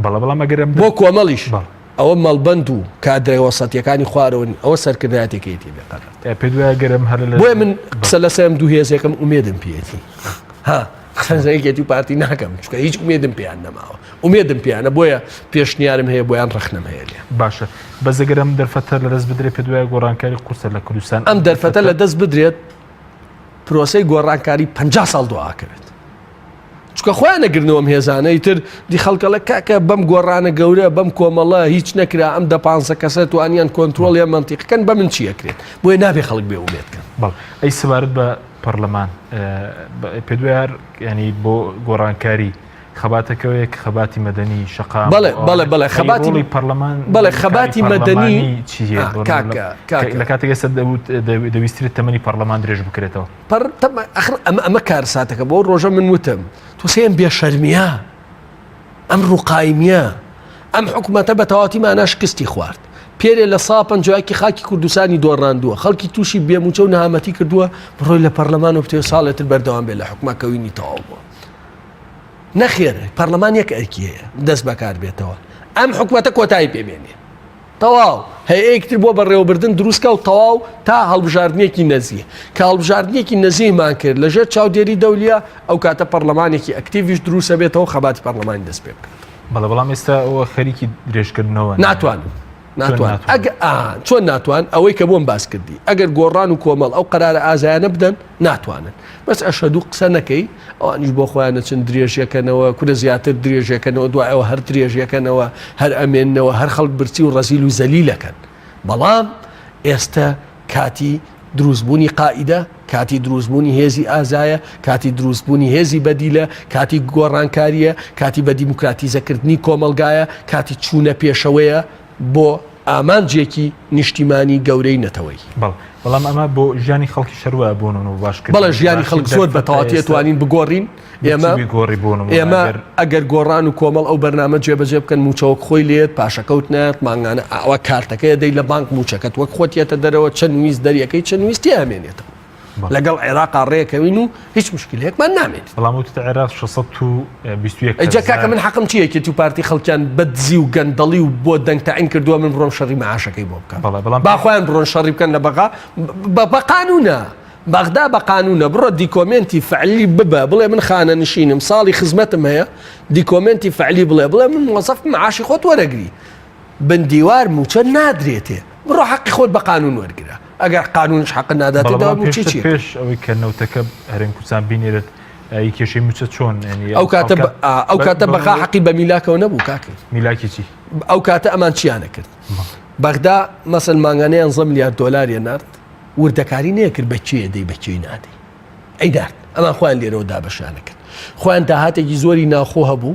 A: بەڵێ بەڵام ئەگەر ئەم
C: بۆ کۆمەڵیش ئەوە مەڵبەند و کادرە وەسەتیەکانی خوارەوە نین، ئەوە سەرکردایەتێکەیەتی بێ قەرار.
A: پێت وایە گەر ئەم هەر لە
C: بۆیە من قسە لەسەر ئەم دوو هێزێکم ئومێدم پێیەتی. ها قسە لەسەر یەکێتی و پارتی ناکەم چونکە هیچ ئومێدم پێیان نەماوە. ئومێدم پێیانە بۆیە پێشنیارم هەیە بۆیان ڕەخنەم هەیە لێیان.
A: باشە بەس ئەگەر ئەم دەرفەتە لەدەست بدرێت پێت وایە گۆڕانکاری قورسە لە کوردستان؟
C: ئەم دەرفەتە لەدەست بدرێت پرۆسەی گۆڕانکاری 50 ساڵ دواکەوێت. چونکە خۆیان نەگرنەوە ئەم هێزانە ئیتر دی خەڵکەڵە کاکە بەم گۆڕانە گەورە بەم کۆمەڵە هیچ نەکرا ئەم دە پانزە کەسە توانیان کۆنترۆڵیان مەنتیقەکەن بە من چی ئەکرێت بۆیە نابێ خەڵک بێ ئومێد کەن.
A: بەڵێ ئەی سەبارەت بە پەرلەمان پێت وایە ینی بۆ گۆڕانکاری خەباتەکەوەیە کە خەباتی مەدەنی شەقام
C: بەڵێ بەڵێ بەڵێ خەباتی
A: پەرلەمان
C: بەڵێ خەباتی مەدەنی
A: چی لە کاتێک ئێستا دەویسترێت تەمەنی پەرلەمان درێژ بکرێتەوە
C: پەڕ تەبعەن ئەخر ئەمە ئەمە کارەساتەکە بۆ ڕۆژە من وتم تۆ سێم بێ شەرمیە ئەم ڕووقایمیە ئەم حکوومەتە بە تەواتی مانا شکستی خوارد پێرێ لە سا پەنجایەکی خاکی کوردستانی دۆڕاندووە خەڵکی تووشی بێموچە و نەهامەتی کردووە بڕۆی لە پەرلەمان و بتێ ساڵێتر بەردەوام بێ لە حکومە کەوینی تەواو بووە نەخێر پەرلەمان یەک ئەرکی هەیە دەست بەکار بێتەوە ئەم حکوومەتە کۆتایی پێبێنێ تەواو هەیئەیەک تر بۆ بەڕێوەبردن دروست کا و تەواو تا هەڵبژاردنێکی نەزیه. کە هەڵبژاردنێکی نەزیهمان کرد لە ژێر چاودێری دەولیە، ئەو کاتە پەڕلەمانێکی ئەکتیڤیش دروست ئەبێتەوە خەباتی پەڕلەمانی دەست پێ بکات.
A: بەڵێ بەڵام ئێستا ئەوە خەریکی درێژکردنەوەن.
C: ناتوانن. ناتوان. ئەگە ئا چۆن ناتوان؟ ئەوەی کە بۆم باس کردی. ئەگەر گۆڕان و کۆمەڵ ئەو قەرارە ئازایانە بدەن ناتوانن. بەس ئەشهەدوو قسە نەکەی ئەوانیش بۆ خۆیان ئەچن درێژیەکەنەوە کورە زیاتر درێژیەکەنەوە دوای ئەوە هەر درێژیەکەنەوە هەر ئەمێننەوە هەر خەڵک برسی و ڕەزیل و زەلیلەکەن بەڵام ئێستە کاتی دروستبوونی قائیدە کاتی دروستبوونی هێزی ئازایە کاتی دروستبوونی هێزی بەدیلە کاتی گۆڕانکاریە کاتی بە دیموکراتیزەکردنی کۆمەڵگایە کاتی چوونە پێشەوەیە بۆ ئامانجێکی نیشتیمانی گەورەی نەتەوەیی.
A: بەڵێ، بەڵام ئەمە بۆ ژیانی خەڵکیش هەر وایە بۆ نموونە بۆ باشکردنی
C: بەڵێ ژیانی
A: باشی
C: خەڵک زۆر بە
A: دەرفەتە
C: تەواوەتی
A: ئێستا
C: ئەتوانین بگۆڕین،
A: بە چی
C: ئێمە
A: بیگۆڕی بۆ نموونە
C: ئێمە
A: ئەگەر
C: ئەگەر گۆڕان و کۆمەڵ ئەو بەرنامە جێبەجێ بکەن مووچە وەک خۆی لێت پاشەکەوت نایەت مانگانە ئاوا کارتەکەیە دەی لە بانک مووچەکەت وەک خۆت یەتە دەرەوە چەند ویست دەریەکەی چەند ویست تیا ئەمێنێتەوە. لەگەڵ عێراقا ڕێکەوین و هیچ مشکلەیەکمان نامێنێت.
A: بەڵام وتت عێراق 621
C: ئەی جا کاکە من حەقم چییە یەکێتی و پارتی خەڵکیان بە دزی و گەندەڵی و بۆ دەنگ تەعین کردووە من بڕۆم شەڕی مەعاشەکەی بۆ بکەم
A: بەڵێ بەڵام
C: با خۆیان بڕۆن شەڕی بکەن لە بەغا بە قانونە بەغدا بە قانونە بڕۆ دیکۆمێنتی فعلی ببە بڵێ من خانەنشینم ساڵی خزمەتم هەیە دیکۆمێنتی فعلی بڵێ بڵێ من موەزەف معاشی خۆت وەرەگری بن دیوار موچە نادرێتێ بڕۆ حەقی خۆت بە قانون وەرگرە ئەگەر قانونش حەقت ناداتێ داوای موچەی چی
A: پێش ئەوەی کە نەوتەکە هەرێم کوردستان بینێرێت ئی کێشەی موچە چۆن
C: ئەو کاتە ئەو کاتە بەغا حەقی بە میلاکەوە نەبوو کاکە
A: میلاکی چی
C: ئەو کاتە ئەمان چیانە کرد بەغدا مەسەل مانگانەیان زە ملیار دۆلاریە نارد وردەکاری نەیەکرد بە کێ دەی بە کێی نادەی ئەی نارد ئەمان خۆیان لێرەوە دابەشیانە کرد خۆیان داهاتێکی زۆری ناخۆ هەبوو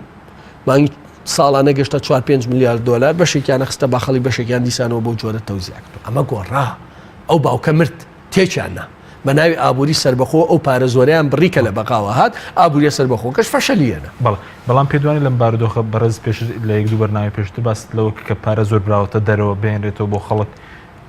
C: مانگی ساڵانە گەشتە 4 5 ملیار دۆلار بەشێکیان خستە باخەڵی بەشێکیان دیسانەوە بۆ جۆرە تەوزیع کرد ئەمە گۆڕا ئەو باوکە مرد تێکیان نا بە ناوی ئابووری سربەخۆ ئەو پارە زۆریان بڕی کە لە بەغاوە هات ئابووریە سربەخۆکەش فەشەلیەنە
A: بەڵێ بەڵام پێدوانی لەم بارودۆخە بەڕێز پێش لە یەک دوو بەرنامەی پێشتر باست لەوە کە پارە زۆر براوەتە دەرەوە بهێنرێتەوە بۆ خەڵک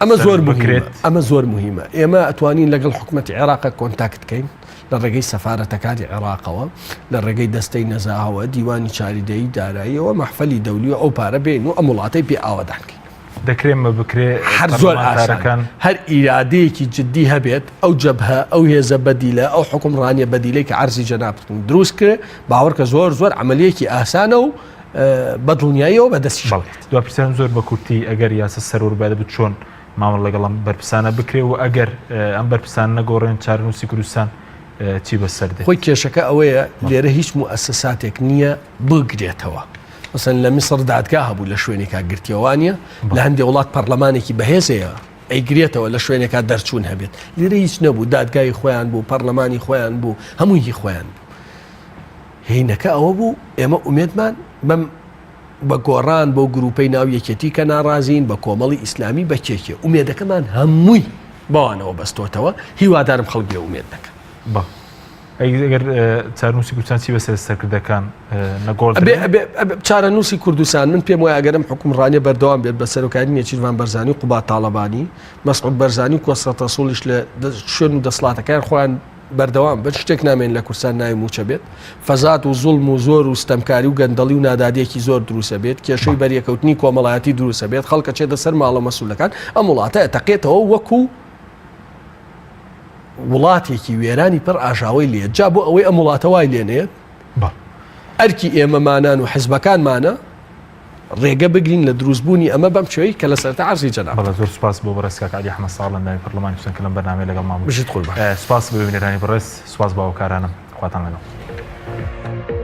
C: ئەمە زۆر بکرێت ئەمە زۆر مهمە ئێمە ئەتوانین لەگەڵ حکوومەتتی عێراقە contact کەین لە ڕێگەی سەفارەتەکانی عێراقەوە لە ڕێگەی دەستەی نەزاهەوە دیوانی چاریدەی داراییەوە مەحفەلی دەولیوە ئەو پارە بێن و ئەم وڵاتەی پێ ئاوەدانکەین
A: دەکرێت مە بکرێ
C: هەر زۆر ئاسان هەر ئیرادەیەکی جددی هەبێت ئەو جەبهە ئەو هێزە بەدیلە ئەو حکومڕانیە بەدیلەی کە عەرزی جەنابتم دروست کرێ باوەڕکە زۆر زۆر عملیەکی ئاسانە و بە دڵنیاییەوە بە دەستیش
A: بەڵێ دوا پرسیارم زۆر بە کورتی ئەگەر یاسا سەروەر بایە دەبوو چۆن مامەڵە لەگەڵ ئەم بەرپرسانە بکرێ و ئەگەر ئەم بەرپرسانە نەگۆڕێن چارەنووسی کوردستان چی بەسەر دێت؟
C: خۆی کێشەکە ئەوەیە لێرە هیچ موئەسەساتێک نییە بگرێتەوە. مەسەن لە میسڕ دادگا هەبوو لە شوێنێکا گرتیەوە وانە لە هەندێ وڵات پەرلەمانێکی بەهێز هەیە ئەیگرێتەوە لە شوێنێکا دەرچوون هەبێت لێرە هیچ نەبوو دادگای خۆیان بوو پەرلەمانی خۆیان بوو هەمووی هی خۆیان بوو هینەکە ئەوە بوو ئێمە ئومێدمان بەم بە گۆڕان بۆ گروپەی ناو یەکێتی کە ناڕازین بە کۆمەڵی ئیسلامی بە کێکێ ئومێدەکەمان هەمووی بەوانەوە بەستۆتەوە هیوادارم خەڵک بێ ئومێد نەکەن.
A: بەڵێ ئەگەر چارەنووسی کوردستان چی بەسەر سەرکردەکان نەگۆڕدرێن؟
C: ئەبێ ئەبێ ئەبێ چارەنووسی کوردستان من پێم وایە ئەگەر ئەم حوکمڕانیە بەردەوام بێت بە سەرۆکایەتی نێچیرڤان بەرزانی و قوباد تاڵەبانی مەسعود بەرزانی و کۆسرەت ڕەسوڵیش لە شوێن و دەسڵاتەکەیان خۆیان. بەردەوام بن، شتێک نامێن لە کوردستان ناوی مووچە بێت، فەزاد و زوڵم و زۆر و ستەمکاری و گەندەڵی و نادادیەکی زۆر دروست ئەبێت، کێشەی بەریەکەوتنی کۆمەڵایەتی دروست ئەبێت، خەڵک ئەچێتە سەر ماڵە مەسولەکان، ئەم وڵاتە ئەتەقێتەوە وەکو وڵاتێکی وێرانی پڕ ئاژاوەی لێت، جا بۆ ئەوەی ئەم وڵاتە وای لێ نەیەت ئەرکی ئێمەمانان و حزبەکانمانە ڕێگە بگرین لە دروستبوونی ئەمە بەم شێوەی کە لە سەرەتا عەرزی جەنابت
A: بەڵێ زۆر سوپاس بۆ بەڕێز کاک عەلی ئەحمەد ساڵح ئەندامی پەرلەمانی کوردستان کە لەم بەرنامەیە لەگەڵمان بوو.
C: بژیت قوربان.
A: سوپاس بۆ بینەرانی بەڕێز، سوپاس بۆ هاوکارانم. خواتان لەگەڵ.